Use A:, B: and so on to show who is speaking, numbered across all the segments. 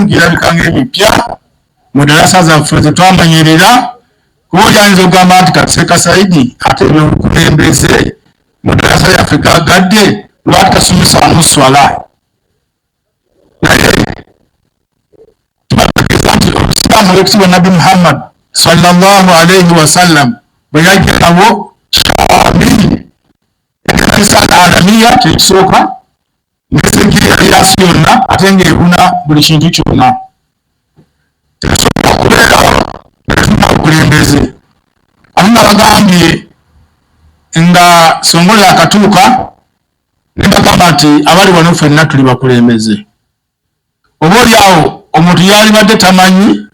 A: Girabika ng'emipya mu darasa zaffe zetwamanyirira, kuba oli ayinza okugamba nti kati Seeka Saidi ate ebyobukulembeze mu darasa yaffe gagadde, lwaki tasomesaamu swala? Naye tubategeeza nti obusiraamu olwekitiibwa Nabbi Muhammad sallallahu alaihi wasallam bwe yajja nabwo shamili ekanisa alamiya, kyekisooka nesegiri yansi yonna ate ng'ebuna buli kintu kyonna. Tetusobola okubeerawo nga tetulina bukulembeze. Ate nga bagambye nga Songole akatuuka ne bagamba nti abali wano ffenna tuli bakulembeze. Oba oli awo omuntu yalibadde tamanyi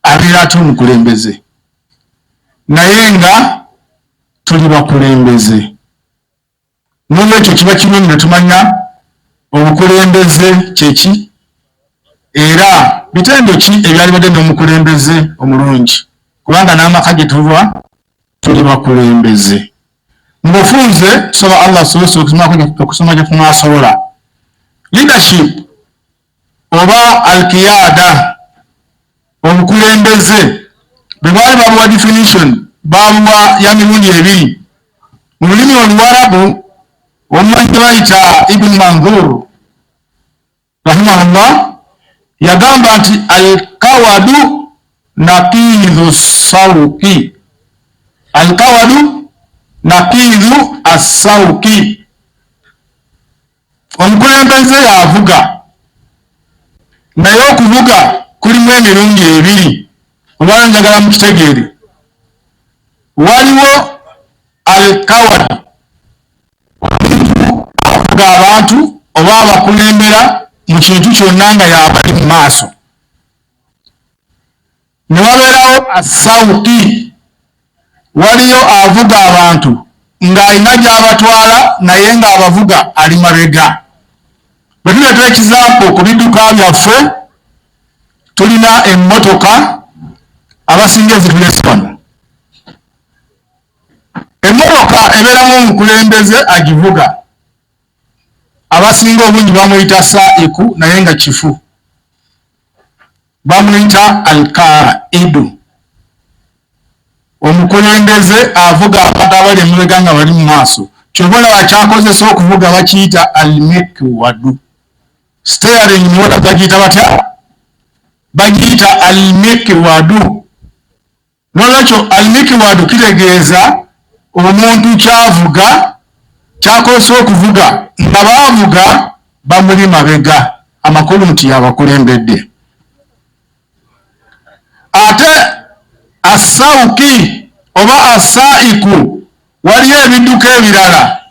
A: abeera atya omukulembeze, naye nga tuli bakulembeze. N'olwekyo kiba kirungi ne tumanya obukulembeze kyeki era bitendo ki ebyalibadde n'omukulembeze omulungi, kubanga n'amaka gye tuva tuli bakulembeze. Mubufunze tusaba Allah asobose okusoma gye tunaasobola. Leadership oba alkiyada, obukulembeze, bwe baali babuwa definition, babuwa ya mirundi ebiri. Mu lulimi Oluwarabu, omumanyi bayita Ibn Manzur rahimahullah yagamba nti alkawadu naqidhu sawki, alkawadu naqidhu assawki, omukulembeze yavuga, naye okuvuga kulimu emirundi ebiri. Olwala njagala mukitegeere, waliwo alkawad, omuntu avuga abantu oba abakulembera mu kintu kyonna nga yabali mu maaso, ne wabeerawo asawuki, waliyo avuga abantu ng'alina gy'abatwala naye ng'abavuga ali mabega. Bwe tuleeta ekizampo ku bidduka byaffe, tulina emmotoka abasinga ezitulese wano. Emmotoka ebeeramu omukulembeze agivuga, abasinga obungi bamuyita saiku, naye nga kifu, bamuyita alkaidu, omukulembeze avuga abantu abali emabega nga bali mu maaso. Kyova olaba kyakozesa okuvuga bakiyita almikwadu, steering muwola bagiyita batya? Bagiyita almikwadu. Nolwekyo almikwadu kitegeeza omuntu kyavuga, kyakozesa okuvuga nga bavuga bamuli mabega, amakulu nti yabakulembedde. Ate asauki oba asaiku, waliyo ebidduka ebirala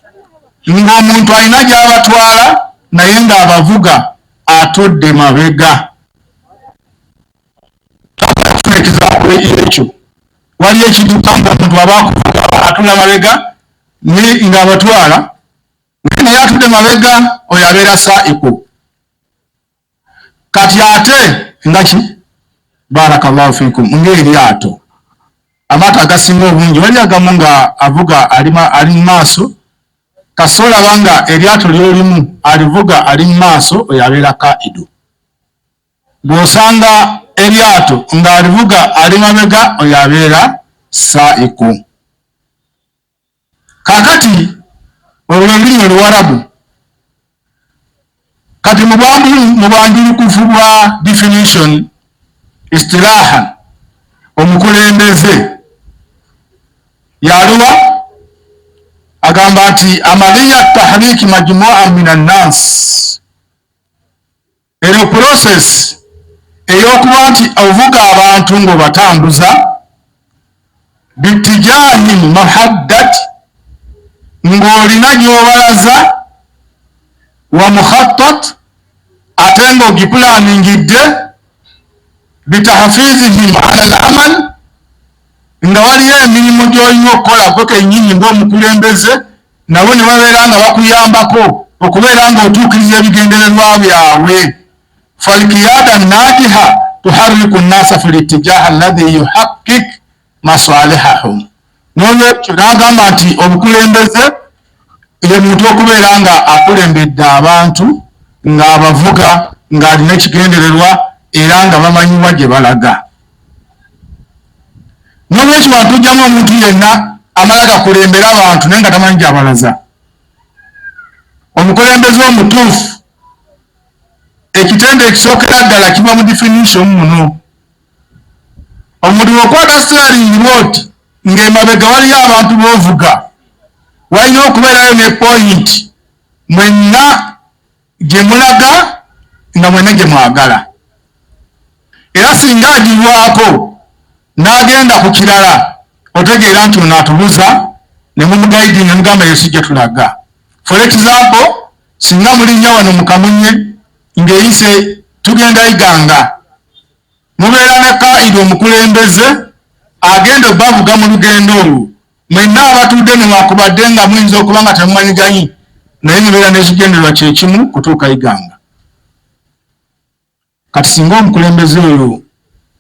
A: ng'omuntu alina gy'abatwala naye ng'abavuga atudde mabega. Ekyo waliyo ekidduka ng'omuntu aba akuvuga atula mabega ng'abatwala, naye atudde mabega, oyo abeera saiku. Kati ate nga ki, barakallahu fikum, ng'eryato, amaato agasinga obungi wali agamu nga avuga ali mu maaso. Kasoolaba nga eryato lyolimu alivuga ali mu maaso, oyo abeera kaidu. Bw'osanga eryato ng'alivuga ali mabega, oyo abeera saiku. Kakati olwo lulimi Oluwarabu. Kati mu bwanjulukufu bwa definition, istilahan, omukulembeze yaluwa agamba nti amaliya tahriki majmua min annas, ero process ey'okuba nti ovuga abantu ng'obatambuza bitijahin muhaddad, ng'olina gy'obalaza, wa mukhattat, ate ng'ogipulaningidde, bitahfizihim ala al amal, nga waliyo emirimu gy'olina okukola gwe kennyini ng'omukulembeze, nabo ne babeera nga bakuyambako okubeera ng'otuukiriza ebigendererwa byabwe. Falkiyada najiha tuharriku nnasa fi litijaha alladhi yuhakik masalihahum. Nolwekyo n'agamba nti obukulembeze ye muntu okubeera nga akulembedde abantu, ng'abavuga ng'alina ekigendererwa era nga bamanyiwa gye balaga. N'olwekyo wano tujjamu omuntu yenna amala gakulembera abantu naye nga tamanyi gy'abalaza. Omukulembeze omutuufu, ekitendo ekisookera ddala kiva mu definition muno. Omuntu bw'okwata steering bw'oti ng'emabega waliyo abantu b'ovuga, walina okubeerayo ne point mwenna gye mulaga nga mwenna gye mwagala. Era singa agirwako n'agenda ku kirala, otegeera nti ono atubuza, ne mumugaidi ne mugamba eyo si gye tulaga. For example, singa mulinnya wano mu Kamunye ng'eyise tugenda Iganga, mubeera ne kaidi omukulembeze agenda obavuga mu lugendo olwo. Mwenna abatudde newakubadde nga muyinza okuba nga temumanyiganyi, naye mubeera n'ekigendererwa kye kimu, kutuuka Iganga. Kati singa omukulembeze oyo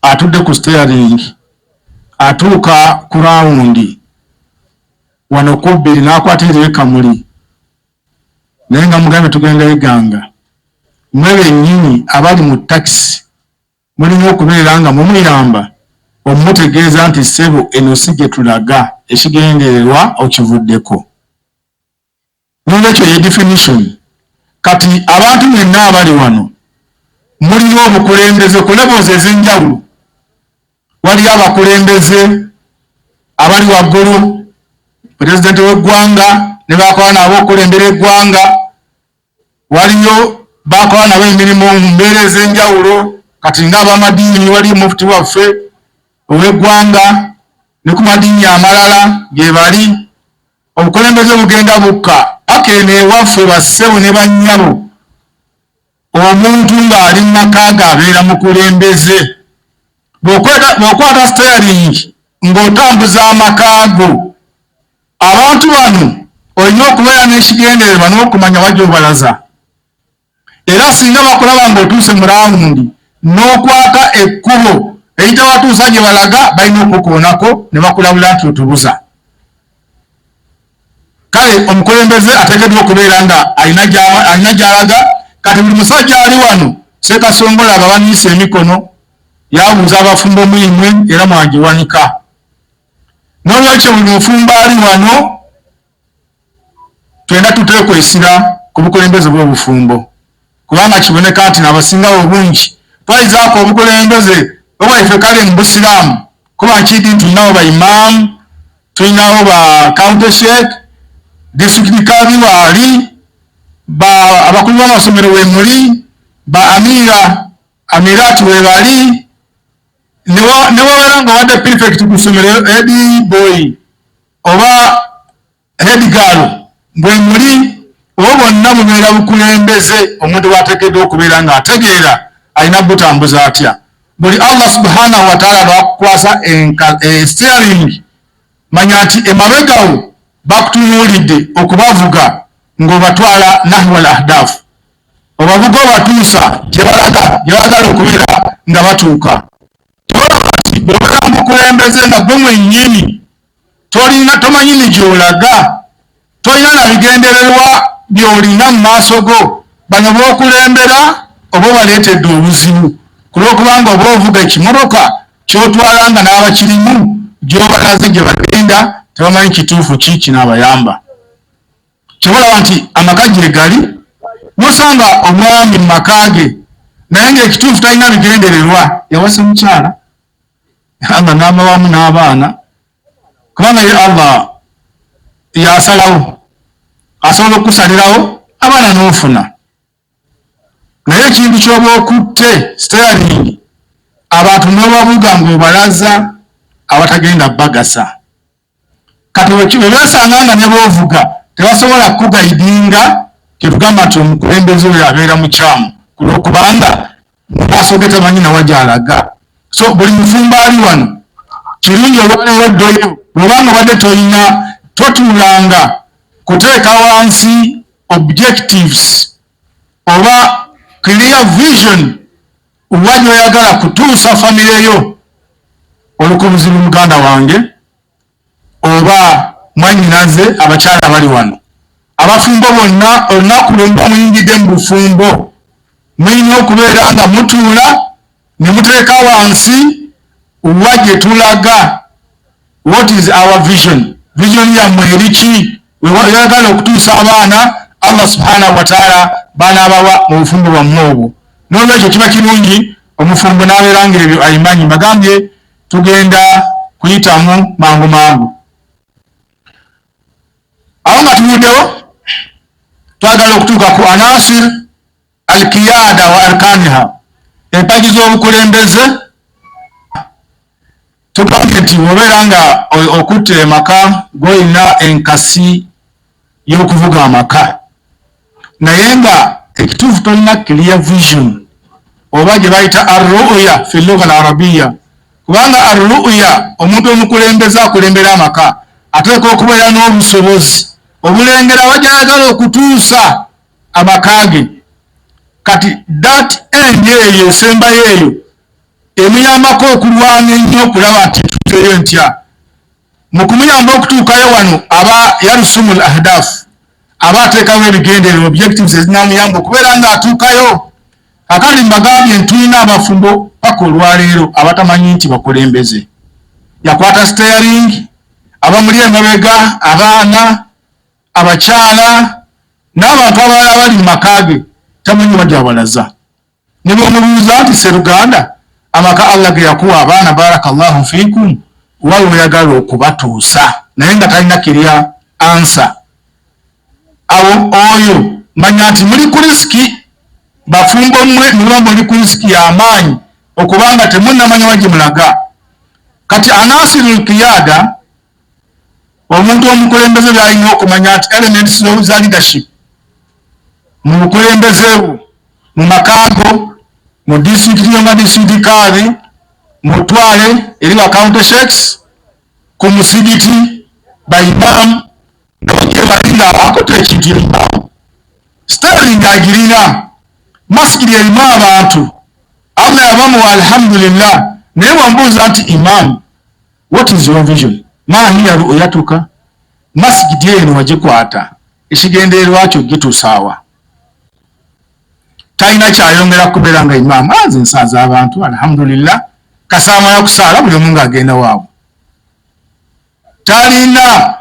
A: atudde ku steering atuuka ku rawundi wano ku bbiri n'akwata eri Kamuli, naye nga mugambe tugenda Iganga, mwe bennyini abali mu takisi mulina okubeera nga mumuyamba omumutegeeza nti ssebo, eno si gye tulaga, ekigendererwa okivuddeko. Nolwekyo ye definition. Kati abantu mwenna abali wano mulina obukulembeze ku levels ez'enjawulo. Waliyo abakulembeze abali waggulu, pulezidenti w'eggwanga ne bakola nabo okukulembera eggwanga, waliyo bakola nabo emirimu mu mbeera ez'enjawulo. Kati ng'abamadiini, waliyo mufuti waffe ow'eggwanga ne ku madiini amalala gye bali. Obukulembeze bugenda bukka paka eno ewaffe. Bassebo ne bannyabo, omuntu ng'ali mu maka ge abeera mukulembeze. Bw'okwata steering ng'otambuza amaka go, abantu bano olina okubeera n'ekigendererwa n'okumanya wa gy'obalaza. Era singa bakulaba ng'otuuse mu rawundi n'okwata ekkubo eritawatuusa gye balaga, balina okukoonako ne bakulabula nti otubuza. Kale omukulembeze ateekeddwa okubeera nga alina gy'alaga. Kati buli musajja ali wano, Ssekasongola abawaniisa emikono, yabuuza abafumbo mwimwe era mwagiwanika. N'olwekyo buli mufumbo ali wano, twenda tuteekwesira ku bukulembeze bw'obufumbo, kubanga kiboneka nti n'abasingawo obungi twayizaako obukulembeze obwaife. Kale mu busiraamu kuba nkidi nti tulinawo ba imaamu, tulinawo ba county sheikh, district kadhi waali, ba abakulu b'amasomero wemuli, ba amira amirati webali, newabeera nga obadde prefect ku ssomero, head boy oba head girl bwe muli, oba bonna bubeera bukulembeze omuntu bw'ateekeddwa okubeera ng'ategeera alina butambuza atya. Buli Allah subhanahu wataala lwakukwasa steering, manya nti emabegawo bakutunuulidde okubavuga ng'obatwala nahwa al ahdafu, obavuga obatuusa gye balaga, gye baagala okubeera nga batuuka. Tolaba nti bw'obeera mu bukulembeze nga gwe mwennyini tolina, tomanyi ni gy'olaga, tolina na bigendererwa by'olina mu maaso go, bano b'okulembera oba obaleetedde obuzibu, ku lw'okubanga oba ovuga ekimotoka ky'otwala nga n'abakirimu gy'obalaze gye bagenda tebamanyi kituufu ki kinaabayamba. Kyobalaba nti amaka gye gali, nosanga omwami mu maka ge naye ng'ekituufu talina bigendererwa. Yawasa omukyala nga n'abawamu n'abaana, kubanga ye Allah yasalawo, asobola okukusalirawo abaana n'ofuna, naye ekintu ky'oba okutte steering abantu n'obabuga ng'obalaza awatagenda bagasa. Kati bwe besanga nga ne boovuga tebasobola kuguidinga, kyetugamba nti omukulembeze oyo abeera mukyamu, ku lwokubanga mu maaso ge tamanyi nawa gy'alaga. So buli mufumbo ali wano, kirungi olwaleero ddoyo bw'obanga obadde tolina, totuulanga kuteeka wansi objectives oba clear vision wa gy'oyagala kutuusa famire yo. Oluka obuzibu, muganda wange oba mwannyinaze, abakyala abali wano, abafumbo bonna, olunaku lwe muyingidde mu bufumbo mulina okubeera nga mutuula. Ne muteeka wansi wa gye tulaga, what is our vision? Vision yammwe eri ki? Weyagala okutuusa abaana Allah subhanahu wataala banaabawa mu bufumbo bwammwe obwo. N'olwekyo kiba kirungi omufumbo n'abeera nga ebyo ayimanyi. Mbagambye tugenda kuyitamu mangu mangu. Awo nga tuvuddewo, twagala okutuuka ku anasir alkiyada wa arkaniha, empagi z'obukulembeze. Tugambye nti bw'obeera nga okutte emaka gw'olina enkasi y'okuvuga amaka, naye nga ekituufu tolina clear vision oba gye bayita arruya fi lugha al arabiya, kubanga arruya, omuntu omukulembeze akulembera amaka ateeka okubeera n'obusobozi obulengera wajayagala okutuusa amaka ge. Kati that end eyo esembayo eyo emuyambako okulwana ennyo okulaba nti tuteyo ntya. Mu kumuyamba okutuukayo wano, aba yarusumu l ahdaf, aba ateekawo ebigendererwa, objectives, ezinamuyamba okubeera ng'atuukayo. Kakati mbagambye ntulina abafumbo paka olwaleero abatamanyi nti bakulembeze. Yakwata steering, abamuli emabega, abaana, abakyala n'abantu abalala abali mu maka ge, tamanyi wajabalaza. Ne bwomubuuza nti, "Seruganda, amaka Allah ge yakuwa abaana, barakallahu fiikum, wali oyagala okubatuusa?" naye nga talina clear answer. Awo oyo manya nti muli ku risk. Bafumbo mmwe muba muli ku risk y'amaanyi okubanga temunnamanya wa gye mulaga. Kati anasiru lkiyada, omuntu omukulembeze byalina okumanya nti elements za leadership mu bukulembeze bwo, mu makago, mu disitulikiti yonga, disitulikiti kaadi mutwale eri ba county sheikhs, ku musigiti baimam bali nga akola ekintu. Imam steering agirina, masigiri erimu abantu Allah yabamuwa, alhamdulillah. Naye wambuuza nti, "Imam, what is your vision? Ma hiya ru'yatuka? Masigidi eno wagikwata, ekigendererwa kyo gituusaawa?" Talina kyayongera kubeera nga imaamu anze nsaaza abantu, alhamdulillah, kasaamala kusaala buli omu ng'agenda waabwe. Talina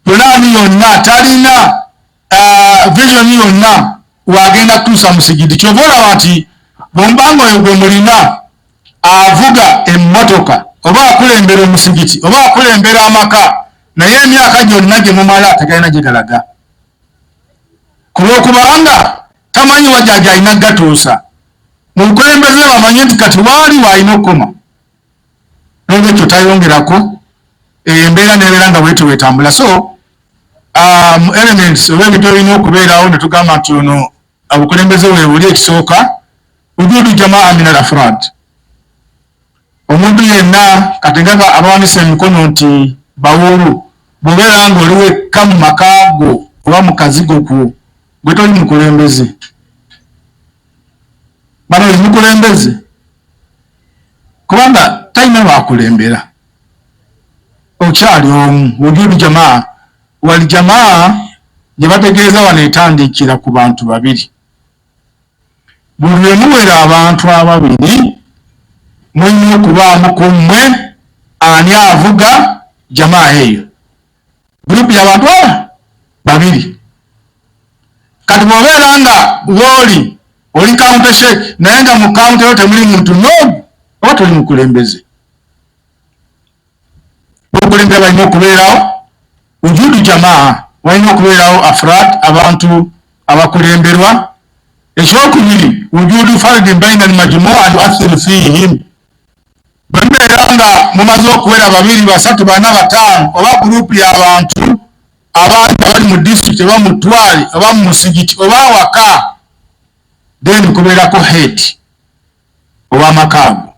A: pulaani yonna, talina vision yonna wagenda kutuusa musigidi. Kyova olaba nti bwomubanga oyo gwe mulina avuga emmotoka oba akulembera omusigiti oba akulembera amaka, naye emyaka gyonna gye mumala tegalina gye galaga, kulwokubanga tamanyi wajaja alina gatuusa. Mu bukulembeze bamanye nti kati waali waalina okukoma, nolwekyo tayongerako, embeera nebeera nga bwetyo bwetambula. So elements oba ebintu ebirina okubeerawo netugamba nti ono obukulembeze bwe buli, ekisooka, wujudu jamaa min al afrad. Omuntu yenna kati nga abawanisa emikono nti bawulu, bw'obeera nga oli wekka mu maka go oba mu kazigo ku gwe, toli mukulembeze. Bano oli mukulembeze kubanga talina lwakulembera, okyali omu. Wujudu jamaa, wali jamaa gye bategeeza wano etandikira ku bantu babiri. Buli lwe muwera abantu ababiri, mulina okubaamu ku mmwe ani avuga jamaa eyo, gurupu y'abantu aba babiri. Kati bw'obeera nga wooli oli county sheikh, naye nga mu county yo temuli muntu n'ogu, oba toli mukulembeze. Obukulembera balina okubeerawo, wujudu jamaa, walina okubeerawo afrad, abantu abakulemberwa. Ekyokubiri, wujudu fardin baina almajmua yuathiru fihim. Bwe mubeera nga mumaze okuwera babiri, basatu, bana, bataano oba gurupu y'abantu abantu abali mu disitulikiti oba mu ttwale oba mu musigiti oba awaka, then kubeerako head ow'amaka ago.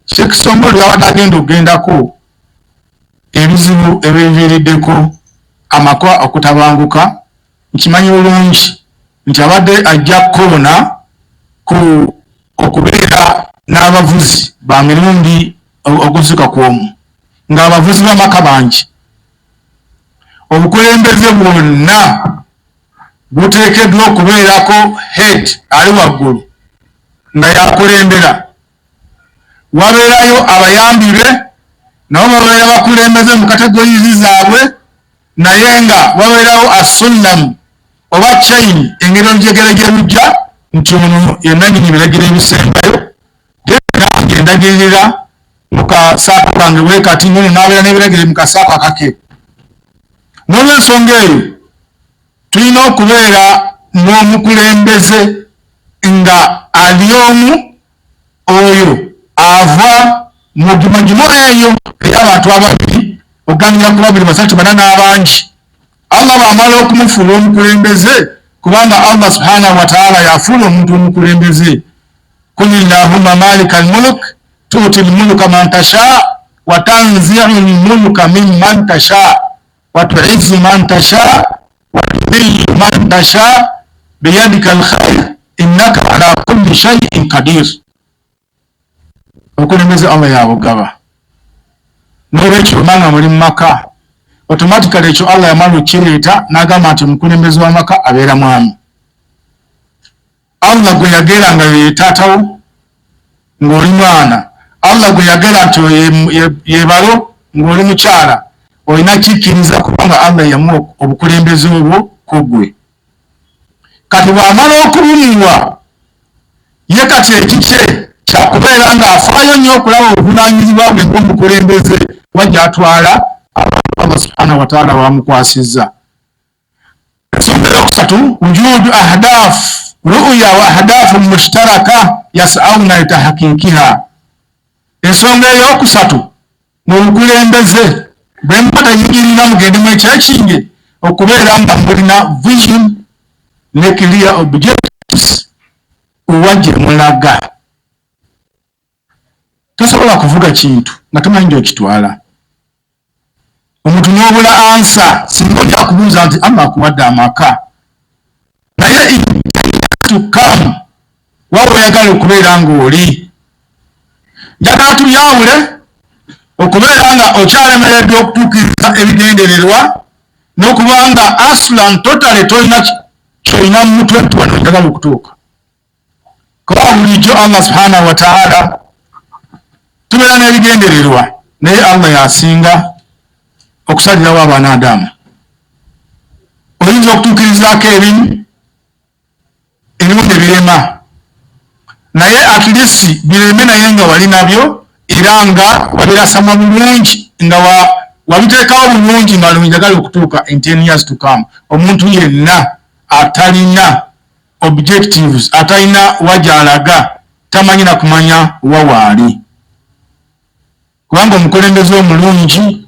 A: Sheikh Somboli yabadde agenda okugendako, ebizibu ebiviiriddeko amaka okutabanguka, nkimanyi bulungi nti abadde ajja kukoona ku okubeera n'abavuzi ba mirundi oguzika ku omu, ng'abavuzi b'amaka bangi. Obukulembeze bwonna buteekeddwa okubeerako head ali waggulu nga yakulembera. Wabeerayo abayambi be, nabo babeera bakulembeze mu categories zaabwe, naye nga wabeerawo assullamu oba chain, engeri olujegere gye lujja nti ono yenanyini biragiro ebisembayo, nange ndagirira mu kasaako kange bwe kati, nono n'abeera n'ebiragiro mu kasaako akake. N'olwensonga eyo tulina okubeera n'omukulembeze nga ali omu, oyo ava mu gimagimu eyo ey'abantu ababiri, okuganira ku babiri, basatu, bana n'abangi. Allah bw'amala okumufuula omukulembeze, kubanga Allah subhanahu wataala yafuula omuntu omukulembeze, Qul illahumma malika almuluk tuuti lmuluka man tasha wa tanziu lmuluka mimman tasha wa tuizzu man tasha wa tudhillu man tasha biyadika alkhair innaka ala kulli shaiin qadir. Obukulembeze Allah yabugaba. N'olwekyo obanga muli mu maka, automatically ekyo Allah yamala okukireeta n'agamba nti omukulembeze w'amaka abeera mwami. Allah gwe yagera nga ye taatawo ng'oli mwana, Allah gwe yagera nti yebalo ng'oli mukyala, olina kikkiriza kubanga Allah yamuwa obukulembeze obwo ku ggwe. Kati bw'amala okubumuwa ye, kati ekikye kyakubeera ng'afaayo nnyo okulaba obuvunaanyizibwa bwe ng'omukulembeze wa gy'atwala abantu Allah subhanahu wataala wamukwasizza. Ensonga eyokusatu, wujudu ahdaf ruya wa ahdafu mushtaraka yasauna litahqiqiha. Ensonga eyokusatu mu bukulembeze bwe muba tayingirira mugende mu ekyekinge okubeera nga mulina vision ne clear objectives wa gye mulaga. Tosobola kuvuga kintu nga tomanyi gy'okitwala. Omuntu n'obula ansa singa ojja kubuuza nti Allah akuwadde amaka, naye to come waba oyagala okubeera ng'oli, njagala tubyawule okubeera nga okyalemereddwa okutuukiriza ebigendererwa n'okuba nga aslan totally tolina kyolina mu mutwe nti wano njagala okutuuka. Kuba bulijjo Allah subhanahu wataala tubeera n'ebigendererwa, naye Allah yasinga okusalirawo abaana adamu. Oyinza okutuukirizaako ebimu, ebimu ne birema, naye at least bireme naye nga wali nabyo era nga wabirasama bulungi, nga wabiteekawo bulungi nga njagala okutuuka in 10 years to come. Omuntu yenna atalina objectives, atalina wagyalaga, tamanyi na kumanya wa waali. Kubanga omukulembeze omulungi,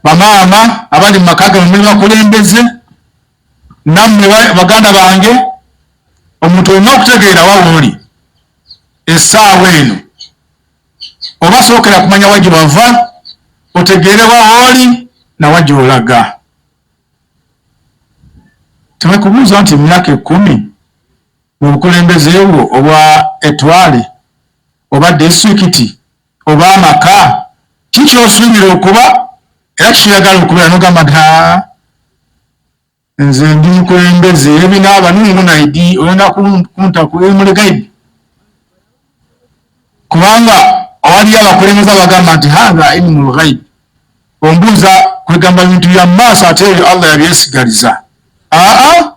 A: bamaama abali mu maka gamwe muli bakulembeze, nammwe baganda bange, omuntu olina okutegeera wa wooli essaawa eno, oba sookera kumanya wa gye wava, otegeere wa wooli nawa gy'olaga. Tebekubuuza nti emyaka 10 mu bukulembeze bwo obwa etwale oba disitulikiti oba amaka, ki kyosuubira okuba era kikyoyagala okubeera? Nogamba nti nze ndi mukulembeze ebinaaba nungunaidi, oyenda kunta ku ilmul gaibi, kubanga awaliyo abakulembeze abagamba nti hatha ilmu lghaibi, ombuuza kwegamba bintu bya maaso, ate ebyo Allah yabyesigaliza. Aa,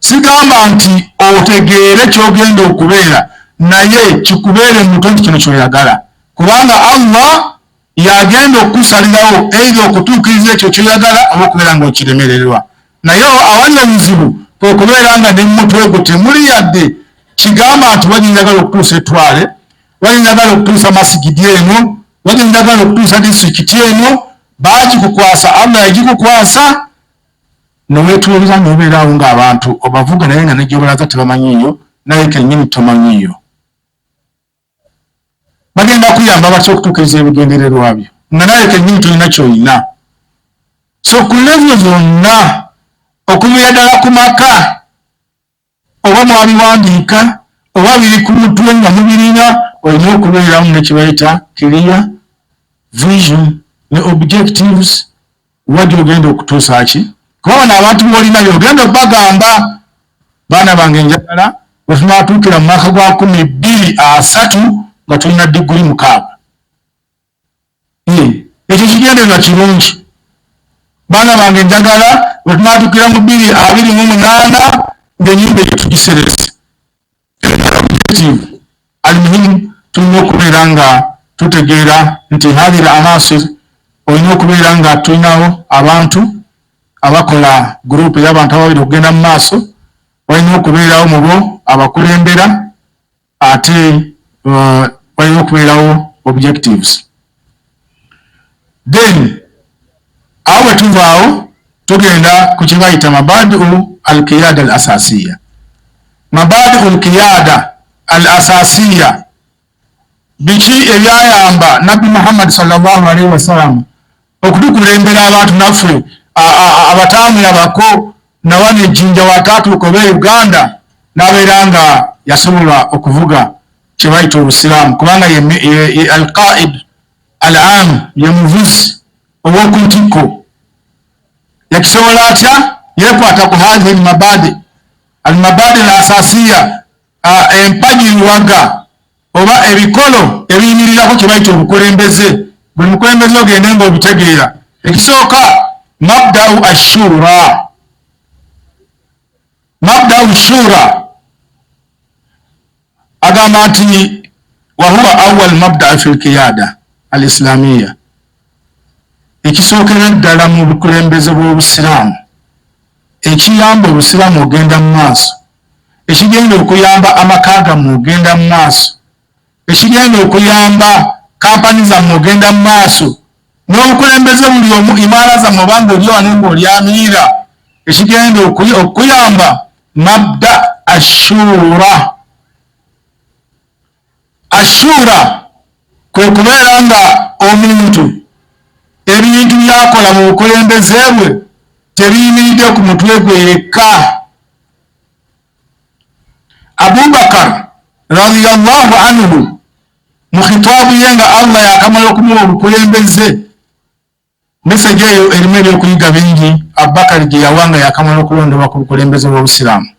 A: sigamba nti otegeere kyogenda okubeera, naye kikubeere mutwe nti kino kyoyagala, kubanga Allah yagenda okukusalirawo eitha okutuukiriza ekyo kyoyagala oba okubeera nga okiremererwa. Naye awali obuzibu kwe kubeera nga ne mumutwe gwo temuli yadde kigamba nti wajinjagala okutuusa etwale, wajinjagala okutuusa masigidi eno, wajinjagala okutuusa disitulikiti eno. Baagikukwasa, Allah yagikukwasa, newetuuliza nobeeraawo ng'abantu obavuga, naye nga negyobalaza tebamanyiiyo, naye kennyini tomanyiiyo. Bagenda kuyamba batya okutuukiriza ebigendererwa byo nga naye kennyini tolina kyolina? So ku level zonna, okuviira ddala ku maka, oba mwabiwandiika oba biri ku mutwe nga mubirina, olina okubeeramu ne kyebayita clear vision ne objectives, wa gyogenda okutuusa ki. Kuba bano abantu bolina byogenda okubagamba, baana bange, njagala bwe tunaatuukira mu mwaka gwa 2030 nga tulina diguli 6. Ekyo kigendererwa kirungi. Baana bange, njagala bwe tunaatuukira mu 2028 ng'ennyumba eyo tugiserese. Almuhimu, tulina okubeera nga tutegeera nti hadhihi anasir, olina okubeera nga tulinawo abantu abakola gurupu ey'abantu ababiri okugenda mu maaso. Walina okubeerawo mubo abakulembera, ate walina okubeerawo objectives. Then awo bwe tuvaawo tugenda ku kyebayita mabadiu alqiyada al asasiya. Mabadiu alqiyada al asasiya, biki ebyayamba Nabbi Muhammad sallallahu alaihi wasallam okutukulembera abantu naffe abataamulabako nawana ejjinja wataatuuka oba e Uganda n'abeera nga yasobola okuvuga kyebayita Obusiraamu, kubanga ye alqaid al am, ye muvuzi ow'oku ntikko. Yakisobola atya? Yeekwata ku hadhihi almabadi, almabadi al asasiya, empagi luwaga oba ebikolo ebiyimirirako kyebayita obukulembeze. Buli mukulembeze ogende nga obitegeera. Ekisooka, mabdau ashura. Mabdau shura agamba nti wahuwa awal mabdaa fi lqiyada al islamiya, ekisookera ddala mu bukulembeze bw'Obusiraamu, ekiyamba Obusiraamu ogenda mu maaso, ekigenda okuyamba amaka gammwe ogenda mu maaso, ekigenda okuyamba kampani zammwe ogenda mu maaso n'obukulembeze buli omu, imaara zammwe, obanga oli wano ng'oli amiira, ekigenda okuyamba mabda ashura. Ashura kwe kubeera nga omuntu ebintu byakola mu bukulembeze bwe tebiyimiridde ku mutwe gwe yekka. Abubakar radiyallahu anhu mu khitaabu ye nga Allah yakamala okumuwa obukulembeze, meseji eyo erimu ebyokuyiga bingi Abubakari gye yawa nga yakamala okulondebwa ku bukulembeze bw'Obusiraamu,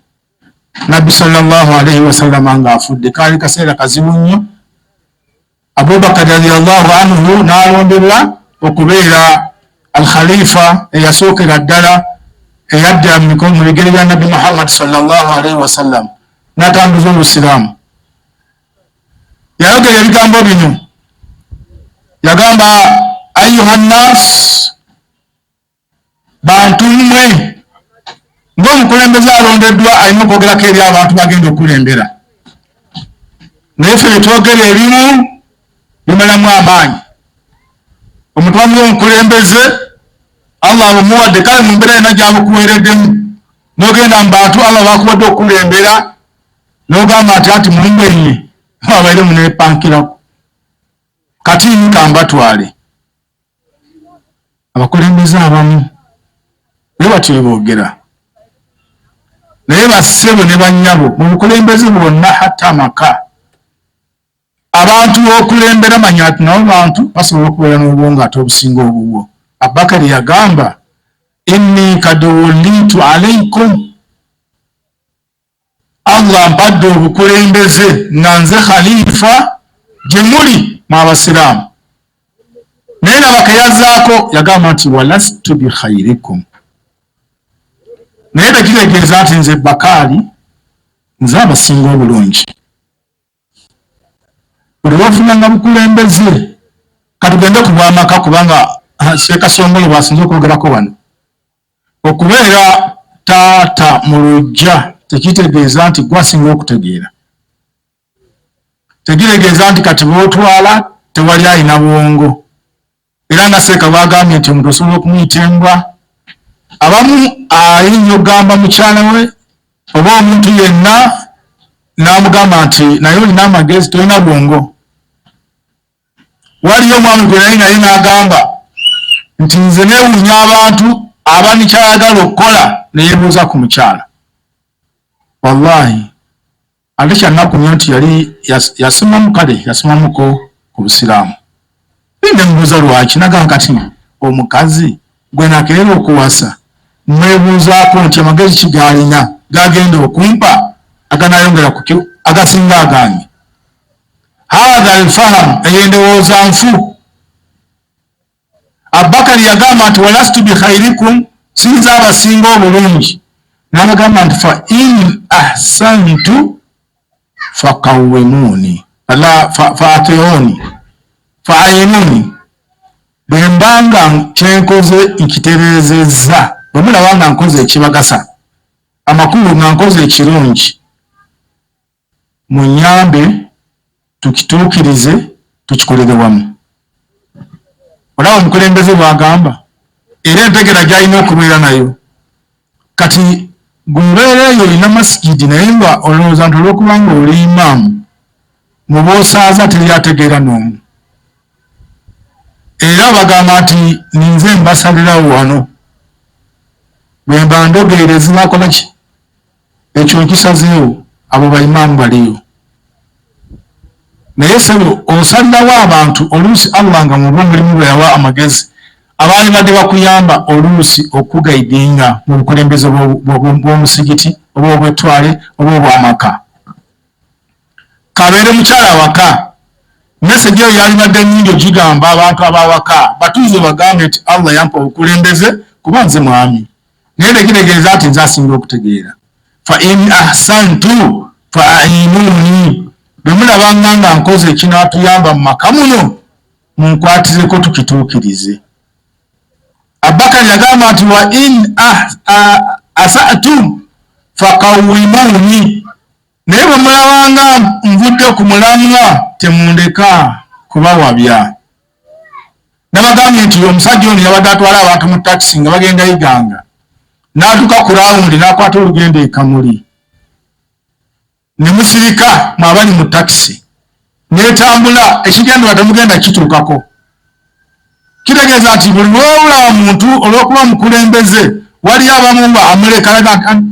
A: Nabbi sallallahu alaihi wasallama ng'afudde. Kaali kaseera kazibu nnyo. Abubakari radiyallahu anhu n'alondebwa okubeera alkhalifa eyasookera ddala eyadda mu bigere bya Nabbi Muhammad sallallahu alaihi wasallam n'atambuza Obusiraamu. Yayogera ebigambo bino, yagamba: ayuha nnas, bantu mmwe. Ng'omukulembeze alondeddwa alina okwogerako eri abantu bagenda okukulembera, naye ffe byetwogera ebimu bimalamu amaanyi. Omuntu amuwa omukulembeze, Allah abumuwadde, kale mu mbeera yonna gyabukuweereddemu, n'ogenda mu bantu Allah bakuwadde okukulembera n'ogamba nti ati mumbenye abaire munepankirako, kati kambatwale. Abakulembeze abamu naye batyo beboogera, naye bassebo ne bannyabo, mu bukulembeze bwonna, hatta amaka, abantu okulembera, manya ati nabo bantu basobola okubeera n'obwongo ate obusinga obubwo. Abubakari yagamba: inni kad wulitu alaikum, Allah mpadde obukulembeze nga nze khalifa gye muli mu Abasiraamu. Naye laba keyazaako, yagamba nti walastu bikhairikum, naye tekitegeeza nti nze Bakaali nze abasinga obulungi. Buli lwofunanga bukulembeze, katugende ku bwamaka, kubanga Seekasongole bwasinze okwogerako wano. Okubeera taata mu lujja tekitegeeza nti gwasinga okutegeera, tekitegeeza nti kati bwotwala tewali alina bwongo. Era nga Seeka bwagambye nti omuntu osobola okumuyita embwa, abamu ayinza okugamba mukyala we oba omuntu yenna n'amugamba nti naye olina amagezi, tolina bwongo. Waliyo omwami gwe nali naye n'agamba nti nze neewuunya abantu abanikyayagala okukola neyebuuza ku mukyala. Wallahi ate kyannaku nnyo nti yali yasomamu, kale yasomamuko ku Busiraamu. Nemubuuza lwaki, nagamba kati omukazi gwe nakeera okuwasa mwebuuzaako nti amagezi ki g'alina gagenda okumpa aganayongera ku agasinga agange. Hatha alfahamu, eyo endowooza nfu. Abubakari yagamba nti walastu bikhairikum, sinza abasinga obulungi. N'abagamba nti fa in ahsantu fakawwimuuni faatiuni faayinuni, bwe mba nga kyenkoze nkitereezezza, bwe mulaba nga nkoze ekibagasa, amakulu nga nkoze ekirungi, munyambe tukituukirize, tukikolere wamu. Olaba omukulembeze bw'agamba, era entegera gy'alina okubeera nayo. Kati gumbeera eyo olina masigidi, naye nga olowooza nti olw'okuba nga oli imaamu mu b'osaaza teri ategeera n'omu, era bagamba nti ninze mbasalirawo wano, bwe mba ndogeera ezinakola ki, ekyo nkisazeewo. Abo baimaamu baliyo, naye sebo osalirawo abantu. Oluusi Allah nga muba omulimu bwe yawa amagezi abaali badde bakuyamba oluusi okugaidinga mu bukulembeze bw'omusigiti oba obw'ettwale oba obw'amaka, kabeere mukyala waka, meseji eyo yalibadde nnyingi ogigamba abantu abawaka batuuze, bagambe nti Allah yampa obukulembeze kuba nze mwami, naye tekitegeeza nti nze asinga okutegeera. Fa in ahsantu fa ainuni, bwe mulabanga nga nkoze ekinaatuyamba mu maka muno, munkwatireko tukituukirize. Abubakari yagamba nti wa in asatu fakawimuni, naye bwe mulabanga nvudde ku mulamwa temundeka kubawabya. Nabagambye nti omusajja ono yabadde atwala abantu mu takisi nga bagenda Iganga, n'atuuka ku rawundi n'akwata olugendo e Kamuli, ne musirika mwabali mu takisi n'etambula, ekigendera temugenda kituukako. Kitegeeza nti buli lwolaba muntu olw'okuba mukulembeze, waliyo abamu nga amuleka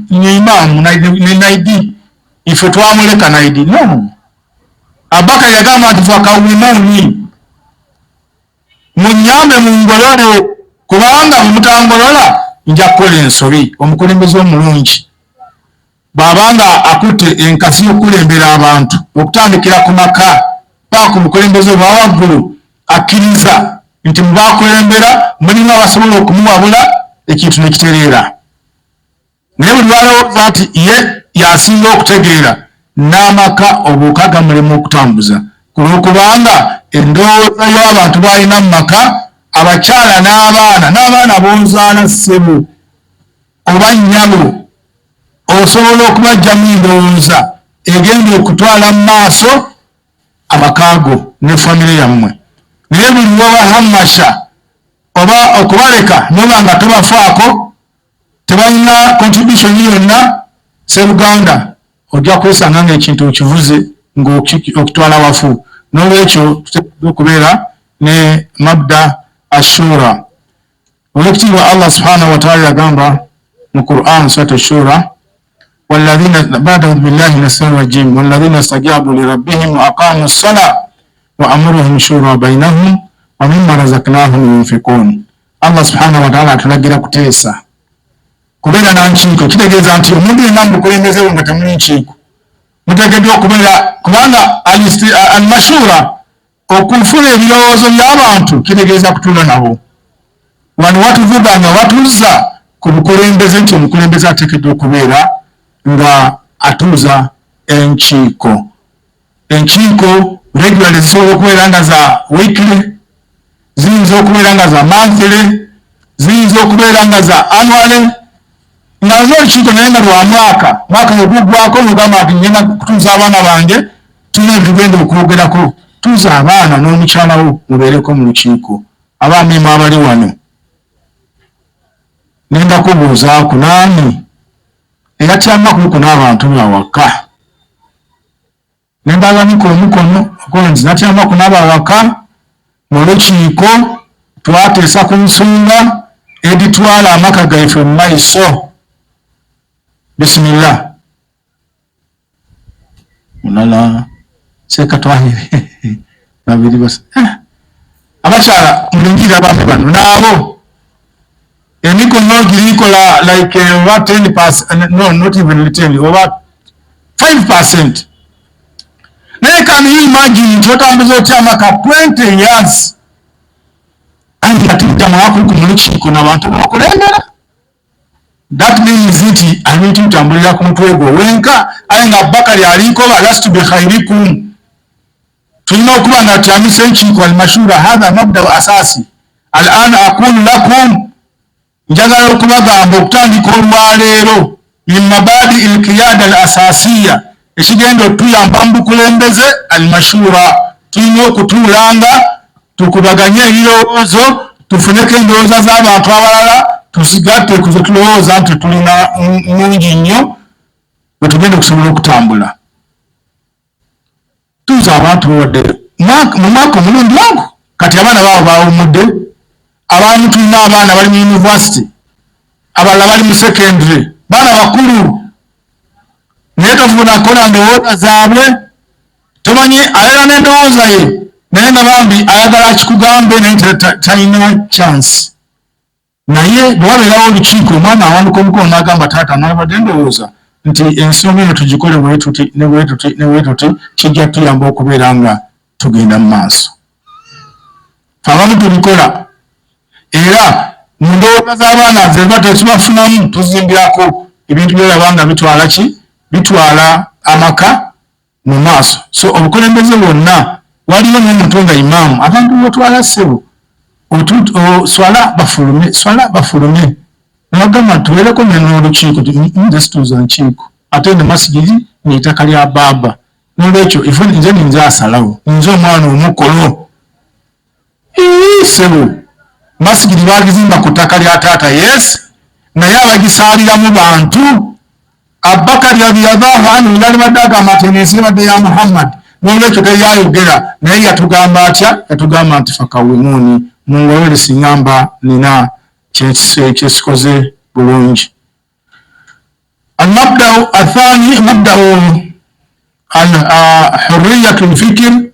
A: imaamu ne naidi, ife twamuleka naidi. No, Abubakar yagamba nti fakawimuni, munyambe mungolole, kubanga bwe mutangolola nja kukola ensobi. Omukulembeze omulungi bw'abanga akutte enkasi y'okukulembera abantu okutandikira ku maka paka ku bukulembeze obwa waggulu, akkiriza nti mu bakulembera mulimu abasobola okumuwabula ekintu ne kitereera. Naye buli lwalowooza nti ye yasinga okutegeera, n'amaka obuuka gamulema okutambuza, ku lw'okubanga endowooza y'abantu b'alina mu maka, abakyala n'abaana, n'abaana b'ozaala ssebo oba nnyabo, osobola okubaggyamu endowooza egenda okutwala mu maaso amaka go ne famire yammwe. Naye buli lw'obahammasha oba okubaleka noba nga tobafaako, tebalina contribution yonna, seruganda, ojja kwesanga ng'ekintu okivuze ng'okitwala wafu. N'olwekyo tuteekeddwa okubeera ne mabda ashura. Olwekitiibwa Allah subhanahu wataala yagamba mu Quran, surat Ashura, walladhina ba'da audhu billahi minash shaitani rajim, walladhina stajabu lirabbihim wa aqamu ssala wa amruhum shura bainahum wa mimma razaqnahum yunfiqun. Allah subhanahu wataala atulagira kuteesa, kubeera na nkiiko. Kitegeeza nti omuntu yenna mu bukulembeze bwe nga temuli nkiiko, muteekeddwa okubeera, kubanga almashura, okufuna ebirowoozo by'abantu, kitegeeza kutuula nabo. Wano watuvuga nga watuzza ku bukulembeze nti omukulembeze ateekeddwa okubeera nga atuuza enkiiko. Enkiiko regularly zisobola okubeera nga za weekly, ziyinza okubeera nga za monthly, ziyinza okubeera nga za annually, nga zo olukiiko naye nga lwa mwaka. Mwaka weguggwako nogamba nti ngenda kutuuza abaana bange, tulina ebitugenda okwogerako. Tuuza abaana n'omukyala wo mubeereko mu lukiiko. Abaami mwe abali wano, ngenda kubuuzaako naani eyatyamakuko n'abantu bawaka, nembawanika omukono ogonzi natyamaku n'abawaka mu lukiiko, twateesa ku nsonga editwala amaka gaife mu maiso. Bisimillah, mulala sekatwahire, babiri basa. Abakyala mulingirire abaami bano naabo emikono girikola like oba 10, no, not even 10, oba 5. Naye can you imagine nti otambuza otya amaka 20 years anti atujja mwakuku mu lukiiko nabantu bakulembera? That means nti ebintu bitambulira ku mutwe gwo wenka. Aye nga Abubakari alinkoba lastu bikhairikum, tulina okuba nga tutyamisa enkiiko, almashura. Hatha mabdau asasi. Alana aqulu lakum, njagala okubagamba okutandika olwaleero, min mabadi lqiyada al asasiya, ekigenda otuyamba mu bukulembeze, almashura. Tulina okutuulanga tukubaganye ebirowoozo, tufuneko endowooza z'abantu abalala, tuzigatte ku zetulowooza nti tulina nungi nnyo, bwe tugenda okusobola okutambula. Tuuza abantu wadde mu mwaka omulundi ogwo. Kati abaana baabo bawummudde, abamu tulina abaana bali mu university, abalala bali mu secondary, baana bakulu, naye tofuna kukola ndowooza zaabwe. Tomanyi abeera n'endowooza ye, naye nga bambi ayagala akikugambe, naye talina chance. Naye bwe wabeerawo olukiiko, omwana awanduka omukono n'agamba, taata, nabadde ndowooza nti ensonga eno tugikole bwetuti ne bwetuti ne bwetuti, kijja tuyamba okubeera nga tugenda mu maaso. Fe abamu tubikola, era mu ndowooza z'abaana zeba tetubafunamu, tuzimbirako ebintu byolaba nga bitwala ki, bitwala amaka mu maaso. So obukulembeze bwonna, waliyo n'omuntu nga imaamu, abantu botwala, ssebo, swala bafulume, swala bafulume, nabagamba tubeereko n'olukiiko. Nze situuza nkiiko, ate ne masigiri n'ettaka lya baaba, nolwekyo nze ninze asalawo, nze omwana omukolo. Ssebo, masigiri bagizimba ku ttaka lya taata, yes, naye abagisaaliramu bantu. Abubakari radiyallahu anhu yalibadde agamba nti ensi ebadde ya Muhammad, nolwekyo teyayogera, naye yatugamba atya? Yatugamba nti fakawimuni, mungolole singamba nina kyesikoze bulungi. Almabdau athani, mabdau hurriyatu lfikir.